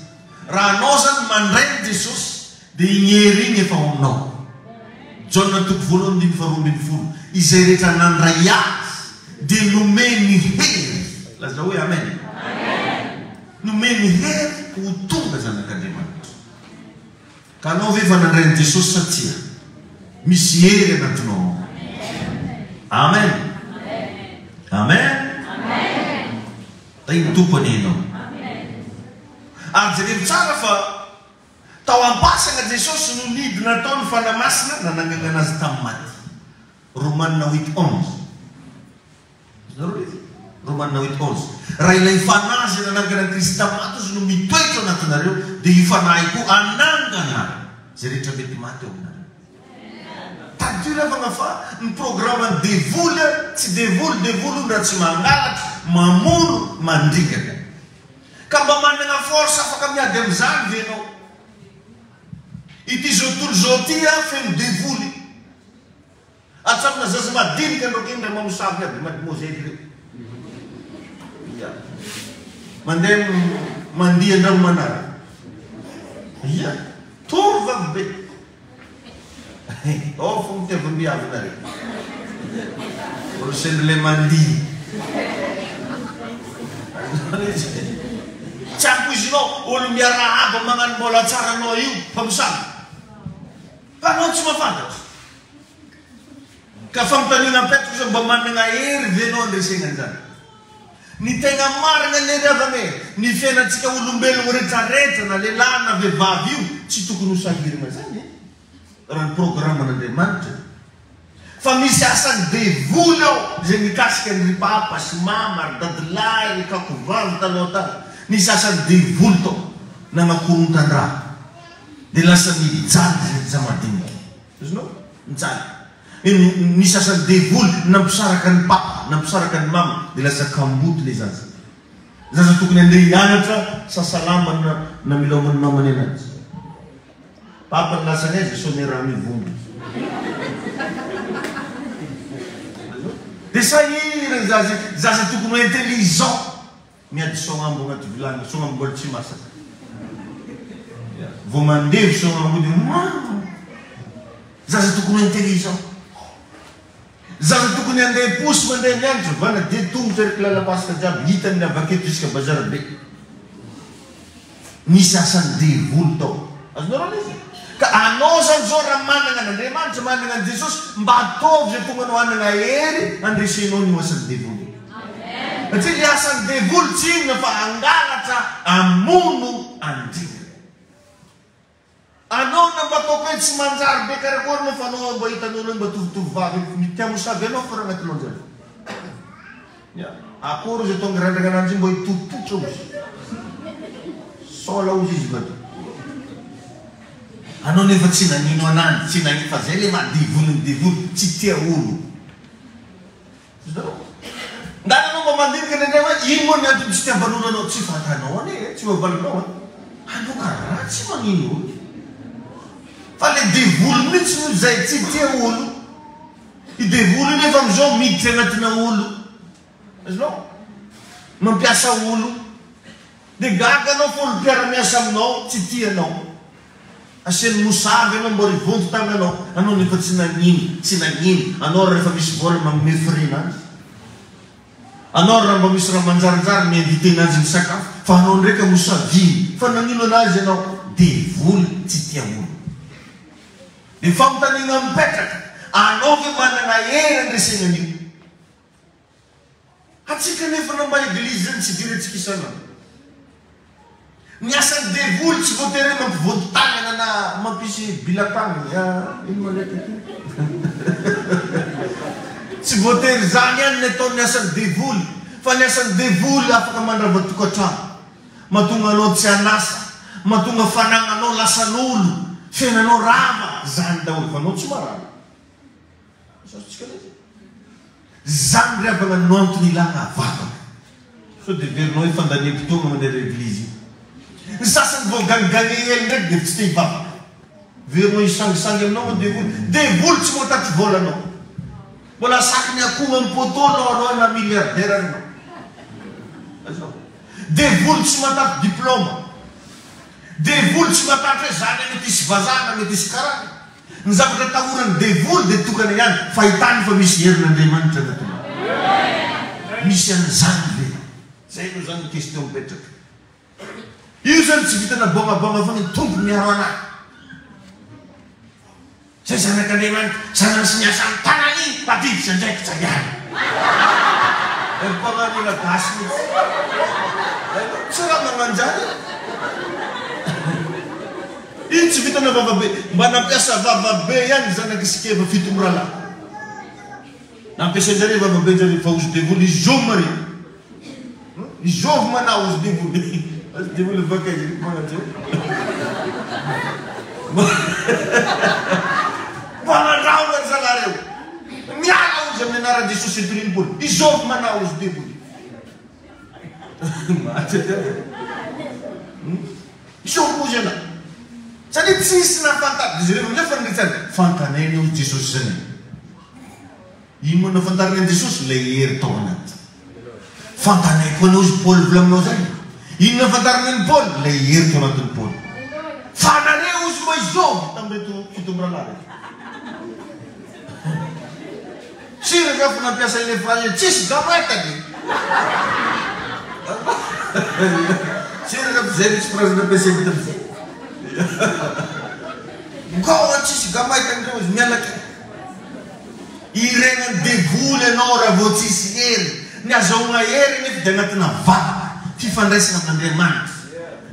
Raha anao zany mandray an'i Jesosy dia iny hery iny efa ao aminao. Jaona toko voalohany andininy faha 12, Izay rehetra nandray Azy dia nomeny hery, lazao hoe Amen, nomeny hery ho tonga zanak'Andriamanitra. Ka anao ve efa nandray an'i Jesosy sa tsia? Misy hery anatinao ao. Amen. Amen. Tahin'ny Tompo anie ianao. Ary jereo tsara fa tao am-pasana Jesosy no nidina tao ny Fanahy Masina nanangana Azy tamin'ny maty. Romana huit 11. Azonareo ilay izy? Romana huit 11. Raha ilay Fanahy izay nanangana an'i Kristy tamin'ny maty ozy no mitoetra ao anatinareo, dia io Fanahy io koa hanangana izay rehetra mety maty ao aminareo. Tadidio ry havana fa ny programan'ny devoly tsy devoly, devoly hono raha tsy mangalatra, mamono, mandringana. Ka mba manana force afaka miady amin'izany ve ianao? Ity izao tontolo izao ity an feno devoly. Hatramina zaza madinika andro kely mamosavy aby mademoiselle ireo. Ia. Mandeha mandihy andrano manara. Ia. Toro vavy be. Ao fo mitiavam-biavy nareo. Olo sendra le mandihy. Tsy ampoizinao olo miarahaba magnano mbola tsara anao io mpamosavy. Fa anao tsy mahafantatra. Ka fanontaniana apetrako zao mba managna hery ve anao handresena an'izany? Ny tegna marigna anie ry havana e, ny fiainantsika olombelogno retraretra na lehilahy na vehivavy io tsy tokony ho sahiragna zany e, raha ny programan'Andriamanitra e. Fa misy asan'ny devoly ao izay mikasika an-dry papa sy mama, ry dadilahy, ry kakovavy taloha tany. Nisy asan'ny devoly tao nanakorontan-draha. Dia lasa mijaly izay zamadiniky. Azonao? Mijaly. Nisy asan'ny devoly nampisaraka ny papa, nampisaraka ny mama, dia lasa kamboty ilay zaza. Zaza tokony handeha hianatra sa salama na namilaoman'ny mamany anazy. Papa ny lasany aiza sao ny rano hivonto. Dia sahirana zaza, zaza tokony ho intelligent. Miady soagnambo agnaty vilagny, soagnambo mbola tsy masaka. Vao mandevy soagnambo dia mamo. Zaza tokony ho intelligent. Zaza tokony handeha posy mandeha mianatra, vana dia tongotra ery kilalam-pasika jiaby, hitany ny avy aketo jusqu'à bazar be. Nisy asan'ny devoly tao. Azonareo ilay izy? Ka anao zany zao raha manana an'Andriamanitra, manana an'i Jesosy, mba ataovy izay tonga anao hanana hery handresenao an'io asan'ny devoly io. Satria ilay asan'ny devoly tsy inona fa hangalatra, hamono, handringana. Anao na mba ataoko hoe tsy manjary be karakory moa fa anao mba hitan'olo hoe mba tovotovovavy tia mosavy anao fa raha anaty lonjany. Ya. Akory ozy atao mirandrana ananjy io mba hitototra ozy. Sola ozy izy vady. Anao nefa tsy nagnino ananjy, tsy nagnino fa zay le maha devoly ny devoly, tsy tia olo. Hitanao? Ndana anao mba mandinika indraindray hoe ino moa ny antony tsy itiavan'olo anao? Tsy fantanao anie e, tsy voavalinao an. Anao karaha tsy magnino olo. Fa le devoly mihitsy no izay tsy tia olo. I devoly io nefa amizao miditra agnatina olo. Azonao? Mampiasa olo. Dia gaga anao fa olo mpiara-miasa aminao tsy tia anao. Asiany mosavy anao mba rivonto tagnanao, anao nefa tsy nagnino, tsy nagnino, anao ary rehefa misy vola magnome frais nanjy, anao ary raha mba misy raha manjarinjary mi-inviter nanjy misakafo, fa anao ndraika mosaviny, fa nagnino anazy anao, devoly tsy tia olo. Dia fanontaniana mipetraka, anao ve manana hery handresena an'io? Hatsiaka nefa na mba eglizy zany tsy idirantsika isan'andro. Ny asan'ny devoly tsy voatery hoe mampivonto tanana na mampisy bilakagny ah ino ma ndraiky ity? Tsy voatery zany ihany ny ataon'ny asan'ny devoly fa ny asan'ny devoly afaka mandrava tokantrano, mahatonga anao tsy an'asa, mahatonga fanagnanao lasan'olo, fiainanao rava, zany daholo fa anao tsy marary. Azontsika ilay izy? Zany ry havana no antony ilana vavaka. Sao dia heverinao hoe fandaniam-potoana mandeha eglizy io. Ny sasany vao ganigane ela ndraiky dia tsy te hivavaka. Heverinao hisangisangy aminao moa devoly. Devoly tsy mahatatry vola anao. Mbola saky ny akoho amin'ny poteau anao anao na milliardaire ary anao. Azonao? Devoly tsy mahatatry diplôme. Devoly tsy mahatatry hoe zany mety hisy vazaha na mety hisy karana. Ny zavatra atahoran'ny devoly dia tokana ihany, fahitany fa misy herin'Andriamanitra anatinao. Misy an'izany ve? Zay aloha zany ny question mipetraka. Io zany tsy vitana bangabanga foana, ny Tompo miaro anah. Zay zanak'Andriamanitra, zanany sy ny asan'ny tanany, tadidy sy andraikitra ihany. Ry mpagnanina gasy mihitsy. Tsy raha magnanjary e. Iny tsy vitana vava be. Mba nampiasa vava be ihany ny zanak'i Sikeva fitomiralahy. Nampiasain-jareo vava be jareo fa ozy devoly izao mare. Izovy manao ozy devoly. Ozy devoly avy akaiza ry mpananjeo. Mpanandrahona ry zalahy reo. Miala ozy amin'ny anaran'i Jesosy entin'ny Paoly. Izovy manao ozy devoly. Maty edy aho. Misôkôzy anao. Satria tsisy nahafantatra. Izy ireo amin'izay fa niretsany. Fantanay anie hoy Jesosy izany e. Ino moa no nahafantarany an'i Jesosy? Ilay hery tao anaty. Fantanay koa anie hozy Paoly volaminao izany. Ino nahafantarany an'i Paoly? Ilay hery tao anatin'i Paoly. Fa nareo hozy mba izao tamin'ireto fitomiralahy ireto. Sira nga fa nampiasa ilay phrase tsisy gametany. Sira nga fa zay misy phrase nampiasainy tamizay. Ngoa tsisy gamaitany reo izy miala kely. Iregnan'ny devoly ianao raha vao tsisy hery. Ny azahoagna hery anefa dia agnatina vavaka, fifandraisana amin'Andriamanitra.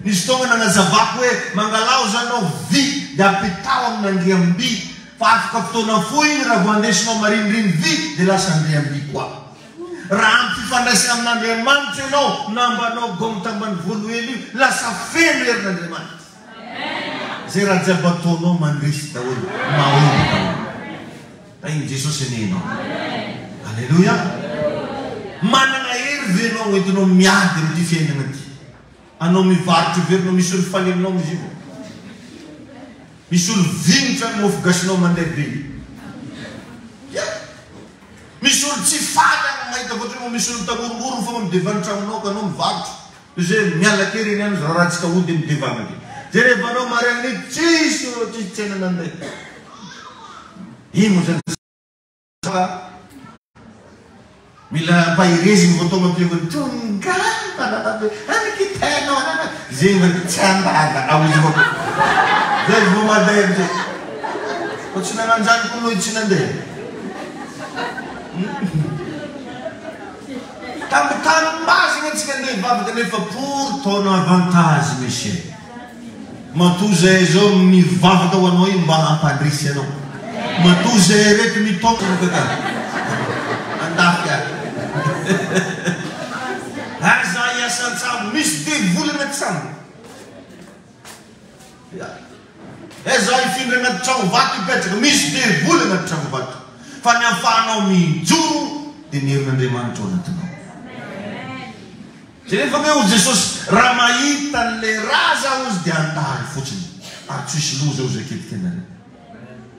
Nisy fotoagna nagnazavako hoe mangalao zany anao vy dia apetaho amin'Andriamby fa afaka fotoana fohy igny raha vao andesinao mariniriny vy dia lasa Andriamby koa. Raha ampy fifandraisana amin'Andriamanitra ianao, nambanao gong tambanivolo hely io, lasa feno herin'Andriamanitra. Zay raha jiaby ataonao mandresy daholo, mahomby daholo. Tahin'i Jesosy anie ianao. Aleloia. Manana hery ve ianao hoentinao miady amin'ity fiainana ity? Anao mivarotra io ve ianao misy olo faly aminao izy io? Misy olo vinitra ny mofo gasinao mandeha be io. Ya. Misy olo tsy faly any mahita voatrimo moa misy olo mitangorongorona fogna mideva ny tragnonao ka anao mivarotra. Toy izay miala kely eny ihany izy raha ratsy ka hody mideva any. Jerevanao maraina iny tsisy olo tsisy tsena nandeha. Ino moa zany fa mila ampahereziny vao tonga am-piangonana. Tongava anabavy any kitainao anana. Zay mba tsy ambava ao izy vao. Zay izy vao mandeha amizay. Fa tsy nagnanjany koa anao tsy nandeha. Tambitambimbazigna antsika andeha hivavaka nefa pour ton avantage monsieur. Matoa zahay zao mivavaka ho anao io mba hampandresy anao. Matoa zahay reto mitaona kaka andafy any. Aza hiasa an-tsambo, misy devoly anaty sambo. Ya. Aiza hifindra anaty tragno vato hipetraka, misy devoly anaty tragno vato. Fa ny ahafahanao mijoro dia ny herin'Andriamanitra ao anatinao. Jereo fa hoe Jesosy, raha mahita an'ilay ra za hozy dia handalo fotsiny ary tsy hisy loza hozy haketika anareo.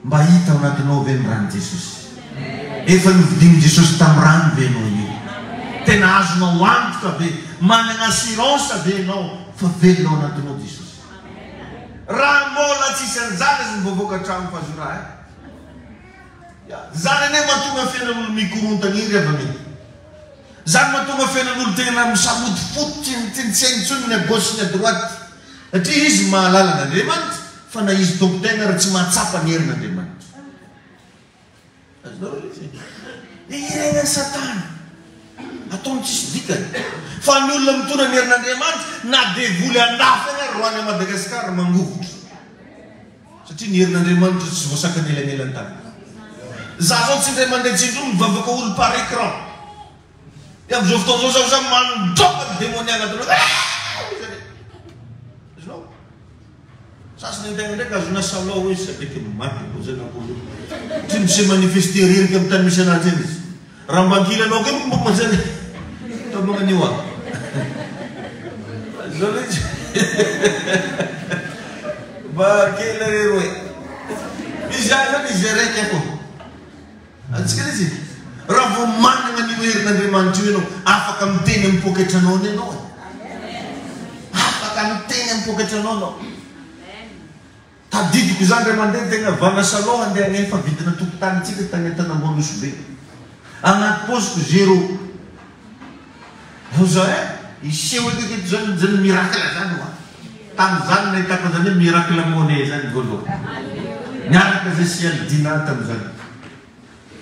Mba hita ao anatinao ve ny ran'i Jesosy? Efa novidian'i Jesosy tamin'ny rany ve ianao io? Tena azonao antoka ve? Manana assurance ve ianao fa velona ao anatinao Jesosy? Raha mbola tsisy an'izany aza ny vaovao ka hatramin'ny fazora eh. Ya, zany anie mahatonga fiainan'olo mikorontana iry havana e. Zany mahatonga fiainan'olo tena misamotifoty tsy tsy hainy intsony ny à gauche sy ny à droite. Satria izy mahalala an'Andriamanitra fa na izy tompon-tena ary tsy mahatsapa ny herin'Andriamanitra. Azonareo ilay izy e? Dia iregnan'i Satana. Ataony tsisy dikany. Fa ny olona mitondra ny herin'Andriamanitra, na devoly andafy any ary roahiny à Madagascar mangovitra. Satria ny herin'Andriamanitra tsy voasakana elanelan-tany. Za zao tsy indray mandeha tsy indroa mivavaka olo par écran. Dia amin'izao fotoana izao zaho zany mandroaka ny demonia anatinao. Azonao? Sasany antegna ndraiky azona salon hoe sadeky maty koa zany akoho io. Tsy mi se manifester reriky amin'ny tany misy anazy eny izy. Raha mba ankilanao akeo mba manjary atao magnan'io ah. Zao le izy. Mba kely rery hoe. Izy ihany zany izy araiky akoho. Antsika le izy. Raha vao manana an'io herin'Andriamanitra io ianao, afaka miteny amin'ny poketranao anie ianao e. Afaka miteny amin'ny poketranao ianao. Tadidiko izany ray aman-dreny tegna Vanasaloha handeha hagnefa vidina tokotanintsika tagny Antanambao Nosy Be. Agnaty paosiko zéro. Zao eh, hiseho eky aketo zany zany miracle zany hoa. Tamin'izany nahitako an'izany hoe miracle money zany voalohany. Niaraka zay sy Aldina tamin'izany.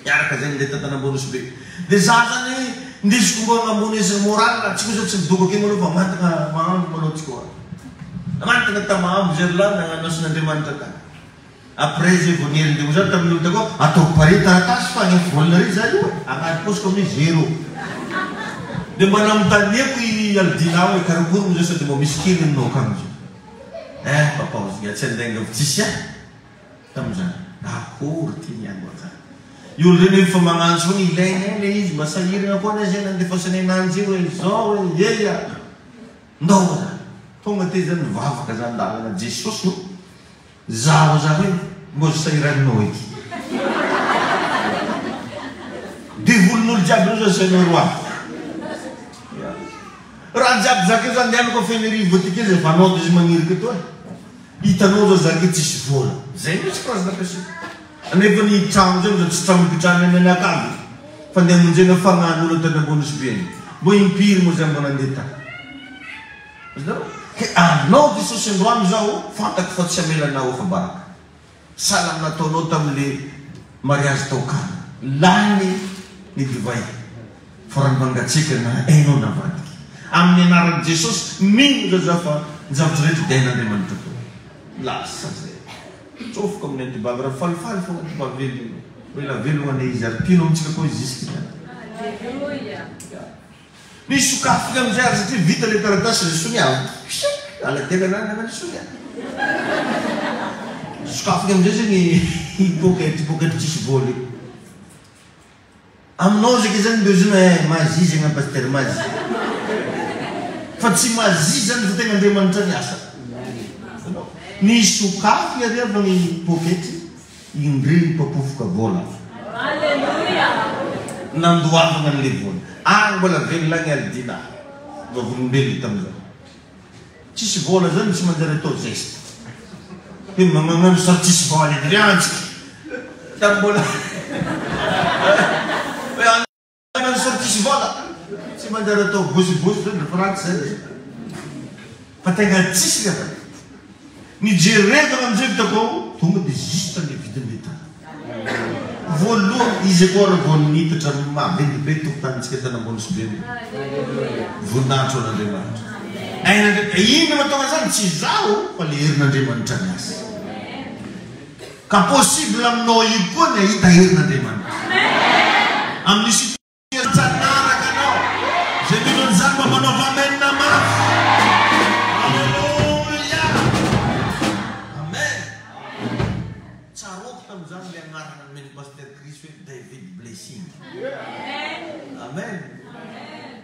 Niaraka zay nandeha t'Antanambao Nosy Be. De za zany ndesiko mbô agnambonesiny moral, tsika zao tsy midoko ake malôha fa mantagna mahambo malôha tsika oa. Mantagna ta mahambo zay ry lahy nagnano asan'Andriamanitra tany. Après zay vao niherin-devo zany tamin'ny olo takao, ataoko pare taratasy fa agnefa vola re za io e, agnaty paosiko amin'io zéro. De mba nanontaniako i Aldina hoe karakory moa zao sao de mba misy kely aminao akagny zao. Eh papa ozy tsy andainga fa tsisy ah. Tamin'izany. Akory ty ny andro anjara. Io olo reny efa magnantso foana ilainay le izy mba sahiragna koa anie zay nandefasany ananjy io e zao e ye a. Ndao aza. Tonga teo zany nivavaka zany lalana Jesosy o. Zaho za hoe mbô sahiraninao eky. Devolin'olo jiaby reo zany sainao roahy. Raha jiaby zakeo zany andehanako a Fenerivo aty kely zay vanao izy magnirika eto e. Hitanao zao zake tsisy vola. Zay mihitsy phrase nampiasaiko. Anefa ny trano zay mbola tsy trano ipetrahanay mianakavy. Fa ndeha hamonjena fagnahin'olo tany ambony Nosy-Be agny. Mbô impiry moa zah mbô nandeha tany. Azonareo? Ke anao Jesosy androany zao fantako fa tsy hamela anah ho afa-baraka. Sahala amin'ny nataonao tamin'le mariazy tao Kana. Lany ny divay fa rano mangatsiaka na hainao navadika. Amin'ny anaran'i Jesosy mino za za fa ny zavatra rehetra dia hain'Andriamanitra atao. Lasa zay. Tsofoka amin'ny antibavy raha falifaly fogna antibavy velona io. Mbola velogna anie izy ary mpino amintsika koa izy jusque ny Aleloia. Nisokafiny amin'izay ary satria vita ilay taratasy ny sonia. Pshik! Aladela na ny sonia. Sokafiny amin'izay zegny i poketra, poketra tsisy vola io. Aminao zaka zany besoin eh magie zegny pasteur magie. Fa tsy magie zany fa tegna Andriamanitra miasa. Nisokafiny ary avy ny poketry. Indreo mpapofoka vola. Aleloia! Nandoavana an'ilay vola. Ary mbola velona agny Aldina. Vavolombelona tamin'izany. Tsisy vola zany tsy manjary atao geste. Hoe magnano sary tsisy vola edy ry antsika. Tamin'ny mbola hoe Magnano sary tsisy vola. Tsy manjary atao bosibosy zany ry frantsa zany e. Fa tegna tsisy le raha. Nijerevana amizay hitako ao, tonga de juste le vidin'le tany. Voalohany izy koa ary vao nitatra maventy be tokotanintsika tany Ambonisobe io. Voninahitra ho an'Andriamanitra. Ain'Andriamanitra. Inona mahatonga an'izany? Tsy izaho fa le herin'Andriamanitra miasa. Ka possible aminao io koa ny hahita herin'Andriamanitra. Amin'ny situation tsy hanaraka anao. Izay mino an'izany mba manaova amen mafy. Alléluia. Amen. Tsaroako tamin'izany ilay anarana nomen'i Pasteur Chris hoe David Blessing. Amen.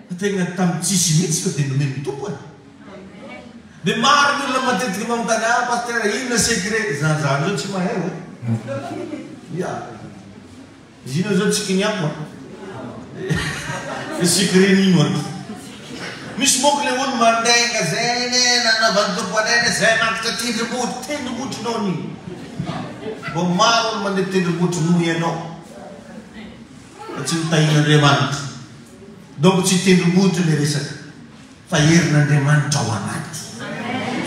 Fa tegna tamin'ny tsisy mihitsy fa dia nomen'ny Tompo e. Dia maro ny olona matetika manontany ahy, Pasteur inona secret? Za zany zao tsy mahay ô. Ya. Izy io zao tsy kiniako a. Secret n'ino ato? Misy manko le olo mandenga zay ne nanaovan'ny tompo anay ne zay matotra tendrombohitra, tendrombohitrinao an'iny. Mbo maro olo mandeha tendrombohitry noho ianao. Fa tsy nitahian'Andriamanitra. Donc tsy tendrombohitra le resaka. Fa herin'Andriamanitra ao anaty.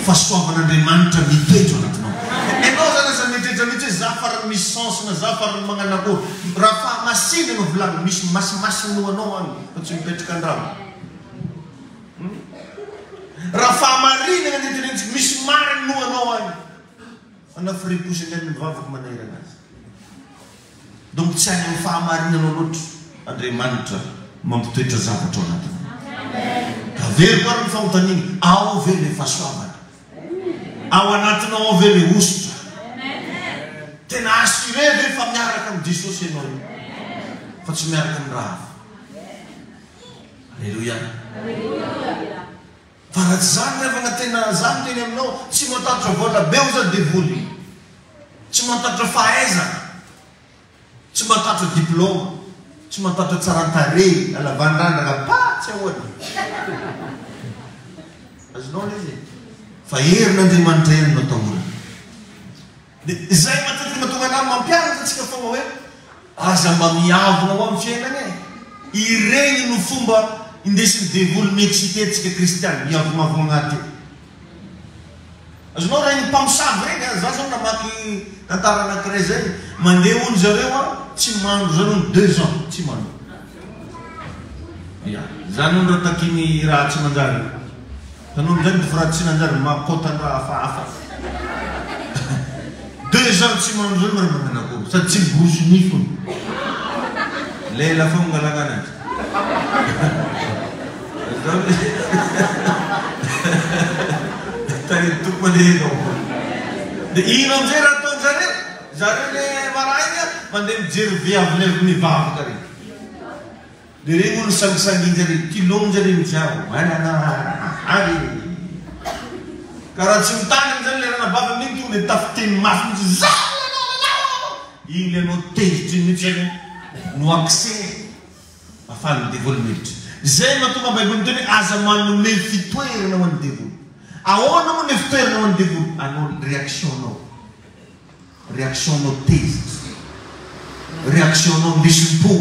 Fahasoavan'Andriamanitra mitoetra ao anatinao. Enao zany aza mieritreritra mihitsy hoe za farany misy chance na za farany magnano akory. Raha fahamasinana no volagniny, misy masimasina noho anao any fa tsy mipetraka andrano. Hum. Raha fahamarinana no tenenitsika, misy marina noho anao any. Fa na friposy indray ny mivavaka manahirana azy. Donc tsy any amin'ny fahamarinanao loatra Andriamanitra mampitoetra zavatra ao anatinao. Averiko ary ny fanontaniana, ao ve ilay fahasoavana? Ao anatinao ao ve ilay hosotra? Tena assuré ve fa miaraka amin'i Jesosy ianao io? Fa tsy miaraka amin'ny raha hafa? Alléluia. Fa raha tsy zany ry havana tena za miteny aminao tsy matahotra vola be oza devoly, tsy matahotra fahaizana, tsy matahotra diploma, tsy matahotra tsarantarehy, halavan-drandrana pa tsy ahoana. Azonao le izy e? Fa herin'Andriamanitra ihany no atahorana. Dia izay matetika mahatonga anah mampianatra antsika foana hoe aza mba miavona ho amin'ny fiainana e! Ireny no fomba indesin'ny devoly mi-exciter antsika kristiana, miavonavona anaty io. Azonao ireny mpamosavy ireny an, za zao namaky tantara anankiray izay, mandeha hono zareo an, tsy mandro zany hono deux ans, tsy mandro. Ya, zany hono raha takiany raha tsy manjary. Anao amin'izay ny raha tsy nanjary makôtan-draha hafahafa. Deux ans tsy mandro zany raha manana akory sady tsy miborosy nifiny. Lela fô mangalagna anazy. Tahiry tompo anie ianao. Dia ino amin'izay raha ataon-jareo? Zareo le maraina mandeha mijery viavy le mivavaka regny. De regny olo sangisanginjare, kilonjare mijiaby, manana ary ka raha tsy mitandrina zany le ranabavy amin'igny tonga de tafiteny mafy mihitsy zalalalala! Igny le anao tezitra igny mihitsy zany no accès afahan'ny devoly miditra. Zay mahatonga baiboly miteny hoe aza manome fitoerana ho an'ny devoly. Ahoana moa le fitoerana ho an'ny devoly? Anao réaction-nao. Réaction-nao tezitra. Réaction-nao misom-po.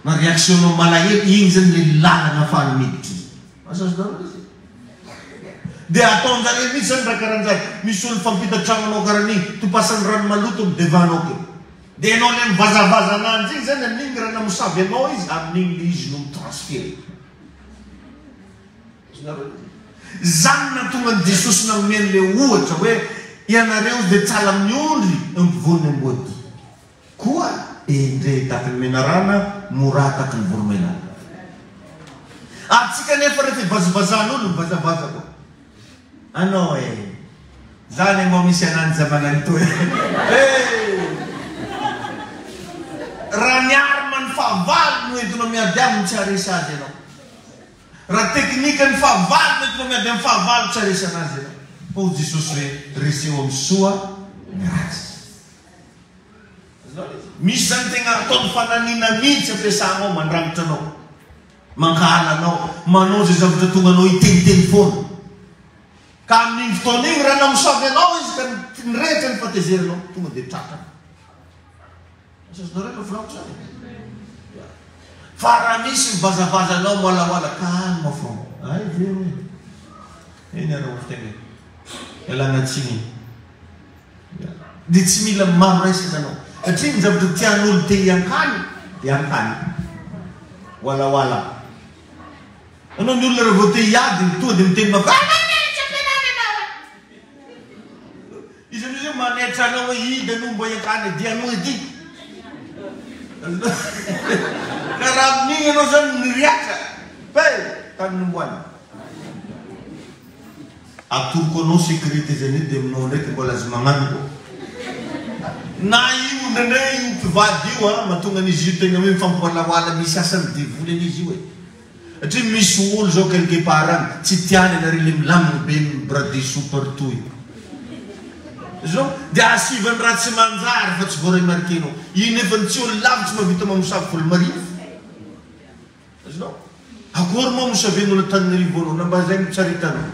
Na réaction-nao malahelo, iny zany le lalana afahany miditra izy. Asa azonareo le izy? Dia ataon-jareo mihitsy zany raha karan'izany. Misy olo mifampita tragnonao karan'igny, topasany rano maloto am devant-nao akeo. Dia enao le mivazavaza ananjy igny zany amin'igny raha namosavy anao izy, amin'igny le izy no mi-transferer. Azonareo le izy? Zany nahatonga an'i Jesosy nanome an'le ohatra hoe, ianareo dia tsala amin'ny ondry eo ampovoan'ny amboadia. Koa endre taky ny menarana, morà taky ny voromailala. Antsika anefa rehefa ivazivazahan'olo, mivazavaza koa. Anao e! Za ne mbô misy ananja magnano toy e! Raha ny arme ny fahavalo no entinao miady aminy tsy haharesy azy ianao. Raha teknika ny fahavalo no entinao miady amin'ny fahavalo tsy haharesy anazy ianao. Fa hoy Jesosy hoe, reseo amin'ny soa ny ratsy. Misy zany tegna ataony fananina mihitsy ampiasanao mandrangitra anao, mankahala anao, manao zay zavatra tonga anao hiteniteny foana. Ka amin'igny fotoana igny raha namosavy anao izy ka nirehitra ny fahatezeranao, tonga dia tratrany. Asa azonareo le volaniko zany? Ya. Fa raha misy mivazavaza anao miwalawala, calme fô. Ay ve oe. Eny ary oa tegna e. Ialagna tsiny. Dia tsy mila maro resaka anao. Satria ny zavatra tian'olo te hiankany dia ankany. Walawala. Anao ny olona raha vao te hiady tonga dia miteny mafy ah tsy ampianarina anao e. Izy amin'izay manaitra anao hoe ida no mba hiankany dia anao edy. Ka raha amin'igny anao zany miriatra, hey, tany nomboana. Atoroko anao sécurité zany io dia aminao ndraiky mbola azo magnano koa. Na io indraindray io mpivady io a, mahatonga an'izy io tegna hoe mifampiwalawala misy asan'ny devoly anie izy io e. Satria misy olo zao quelque part any tsy tiany anareo le milamigny be mi brader sous partout io. Zao dia asivany raha tsy manjary fa tsy voa-remarquer-nao. Io nefany tsy olo lavitsy mahavita mamosavy volo marivo. Azonao? Akory moa mosaven'olo Antananarivo anao na mba zay no tsaritanao?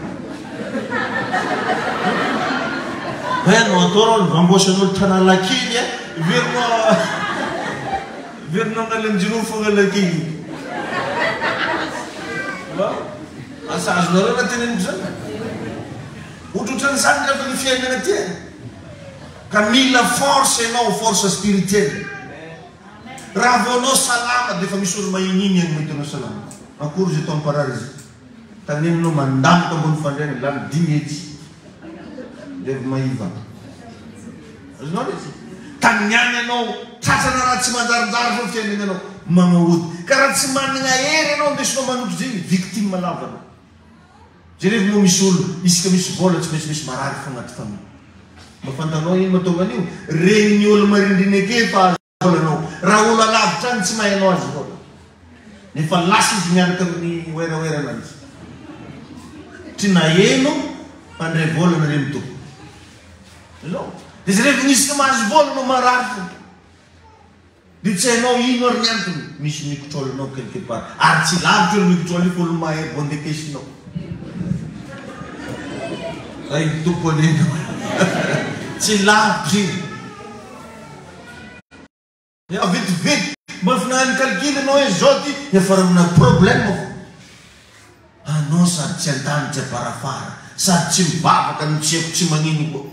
Hoe anao atao raha olo vamboasan'olo Tanalakely a, verina verina Analanjirofo Analakely. Asa azonareo raha teneniko zany? Ohatrohatran'izany refa ny fiainana ty e. Ka mila force ianao, force spirituelle. Raha vao anao salama dia efa misy olo mahin'iny any mahita anao salama. Akory izy atao amparary izy. Taneny anao mandamboka ambony fandriana lany dimy hetsy. Revy mahiva. Azonao le izy? Taniany anao tratrana raha tsy manjarinjary fo ny fiainana anao. Manaody. Ka raha tsy managna hery anao andesinao manoto zegny victime lava anao. Jerevo moa misy olo isaka misy vola tsy maintsy misy marary fo agnaty famille. Mba fantanao ino mahatonga an'io? Regnin'ny olo marindrina eke fa azo vola anao. Raha olo alavitra any tsy mahay anao azo vola. Nefa lasa izy miaraka amin'ny werawera ananjy. Tsy naheno fa ndray vola nareo mitompo. Zao. Dia jerevo misy mahazo vola anao marary fo. Dia tsy hainao ino ary ny antony, misy mi-contrôle anao quelque part. Ary tsy lavitra io mi-contrôle io fa olo mahay bon depeche-nao. Ray ny Tompo anie ianao. Tsy lavitra io. Ya vetivety, mba efa nahay ni-calcul ianao hoe zao ty, hiafara amina problème fo. Anao sady tsy an-tany tsy am-parafara, sady tsy mivavaka no tsy haiko tsy magnino koa.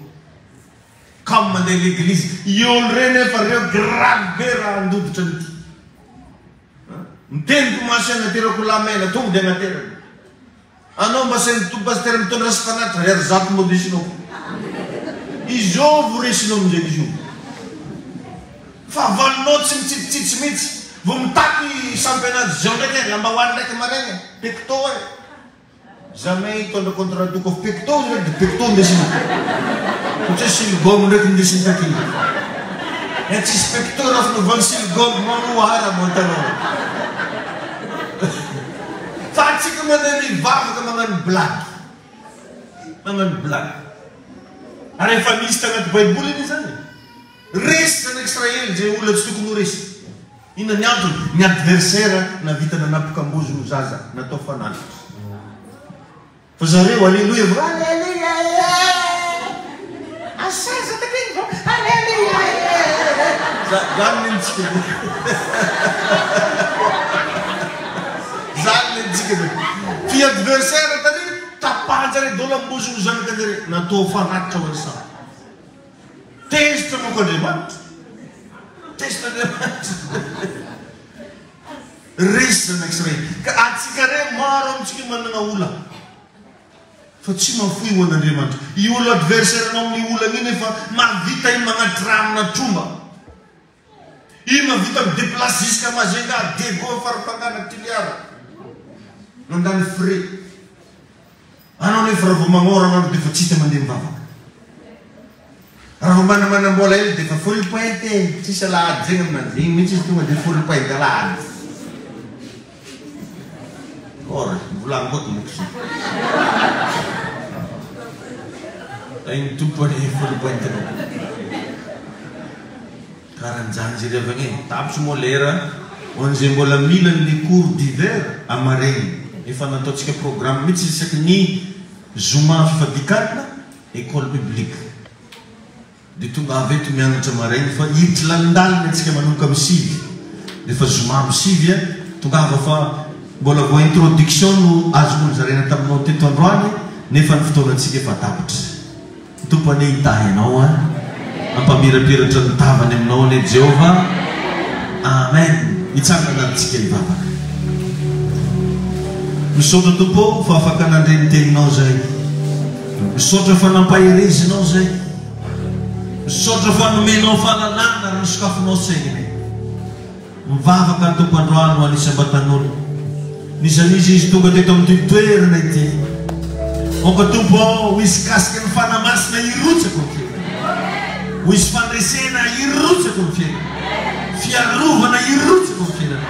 Kamo mandeha l'église i olo reo nefa reo grave be raha handoditra an'ity. Miteny tomasy agnaterako lamela tonga de agnaterany. Anao mba asain'ny tompo pasitera mitondra sy fanatitra ariary zato mba ondesinao. Izao vo resinao amin'izay izy io. Fahavalonao tsy mitsitsitsitsy mihitsy. Vao mitaky championnat zao ndraiky e, lambahoany ndraiky maraigna, pecto e. Jamais hitondra contrat toko avy pecto izy ndraiky de pecto ndesiny Ohatry hoe siligaoma ndraiky ndesiny takiny Eh tsisy pecto raha fanaovany siligaoma manohara moa hitanao Fa antsika mandeha mivavaka magnano blague Magnano blague Ary efa nisy tagnaty baiboly anie zany e Resy zanak'Israely izay olona tsy tokony ho resy. Inona ny antony? Ny adversaire nahavita nanapoka am-bozony ho zaza, natao fanatitra. Fa zareo, Aleloia vao, Aleloia ee! Asaza takeny vao, Aleloia ee! Zany ny antsika. tsika zany. Fy adversaire tary tapahanjare daholo ambozon'ny zanakanjare natao fanatitra ho an'ny sampy. Tezitra manko Andriamanitra. Tezitra Andriamanitra. Resy zanak'Israely. Ka antsika re maro amintsika manana olana. Fa tsy mahafoy ho an'Andriamanitra. Io olo adversaire anao amin'ny olana io nefa mahavita iny magnatramina tromba. Io mahavita mi déplace jusqu'à Majunga, Diego, Farafangana, Toliara. Nandany frais. Anao nefa raha vao magnora anao dia efa tsy hita mandeha mivavaka. Raha vao manamanam-bola ela dia efa full point e! Tsisy alahady zegny aminanjy, igny mihitsy izy tonga dia full point alahady. Or, volagno koa tomoko sy. Tahin'ny Tompo anie full point anao. Karanjany jerevagna e! Tapitry moa lera ho an'izay mbola mila ny cours d'hiver amaregny. Efa nataontsika programme mihitsy isaky ny zoma fifadikanina. École publique dia tongava eto mianatra maraina fa hiditra lalindalina antsika manomboka amin'ny 9 rehefa zoma amin'ny 9 a, tongava fa mbola vao introduction no azoko nozaraina taminao teto androany nefa ny fotoanantsika efa tapitra. Ny Tompo anie hitahy anao a, hampamirapiratra ny tavany aminao anie Jehovah. Amen. Hitsangana ary tsika hivavaka. Misaotra Tompo ô fa afaka nandre ny teninao zahay. Misaotra fa nampaherezinao zay. Misaotra fa nomenao fahalalana ary nosokafinao sainay. Mivavaka ny Tompo androany ho an'ny isam-batan'olona. N'iza n'iza izy tonga teto amin'ity toerana ity. Aoka Tompo ô ho hisy kasiky ny Fanahy Masina hirotsaka ao fiainana. Ho hisy fandresena hirotsaka ao fiainana. Fiarovana hirotsaka ao fiainana.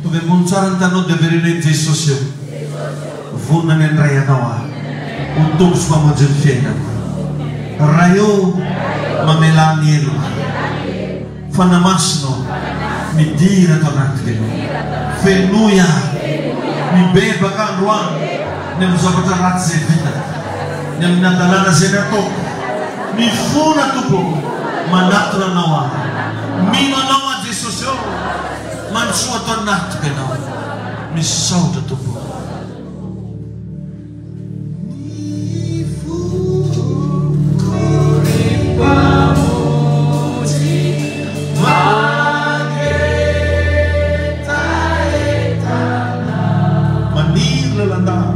Tovy ambony tsara ny tanao dia avereno hoe Jesosy ô. Vonona ny handray Anao aho ho Tompo sy Mpamonjy ny fiainako. Ray ô, mamelà ny heloko. Fanahy Masina ô, midira ato anatiko Ianao. Fenoy aho. Mibebaka androany ny amin'ny zavatra ratsy izay vitako, ny amin'ny hadalana izay nataoko. Mifona Tompo ô, manatona Anao aho. Mino Anao aho Jesosy ô, mandrosoa ato anatiko Ianao. Misaotra Tompo ô. Ny foko ry Mpamonjy mangetaheta anao. Maniry lalandava. Maniry lalandava.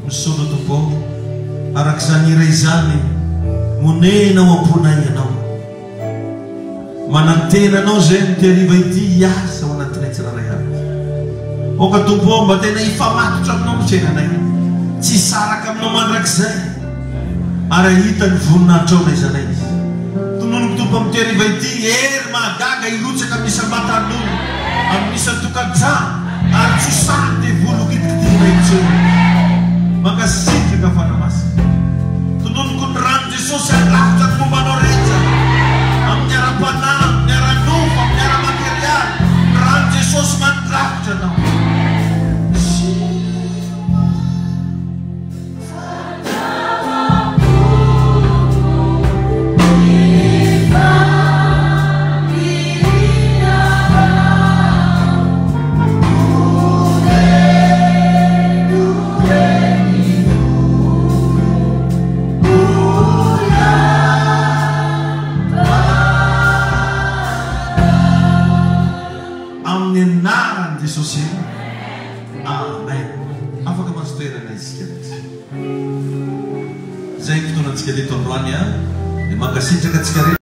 Misaotra Tompo ô, araka izany hira izany, monena ao am-ponay Ianao. Manantena Anao izay amin'ity hariva ity hiasa ao anatinay tsirairay avy. Aoka Tompo ô, mba tena hifamatotra Aminao ny fiainanay, tsy hisaraka Aminao mandrakizay. Ary hahita ny voninahitrao na iza na iza. Tononiko Tompo amin'ity hariva ity, hery mahagaga hirotsaka amin'ny isam-batan'olona, amin'ny isan-tokantrano, ary tsy ho sahy ny devoly ho kitikitihina intsony. Mankasitraka Fanahy Masina. Tononiko ny ran'i Jesosy handrafitra ny momba anao rehetra, amin'ny ara-panahy, amin'ny ara-nofo, amin'ny ara-materialy, ny ran'i Jesosy mandrafitra anao. Amin'ny anaran'i Jesosy. Amen. Afaka mahazo toerana isika rehetra. Izay ny fotoanantsika teto androany an. Dia mankasitraka antsika rehetra.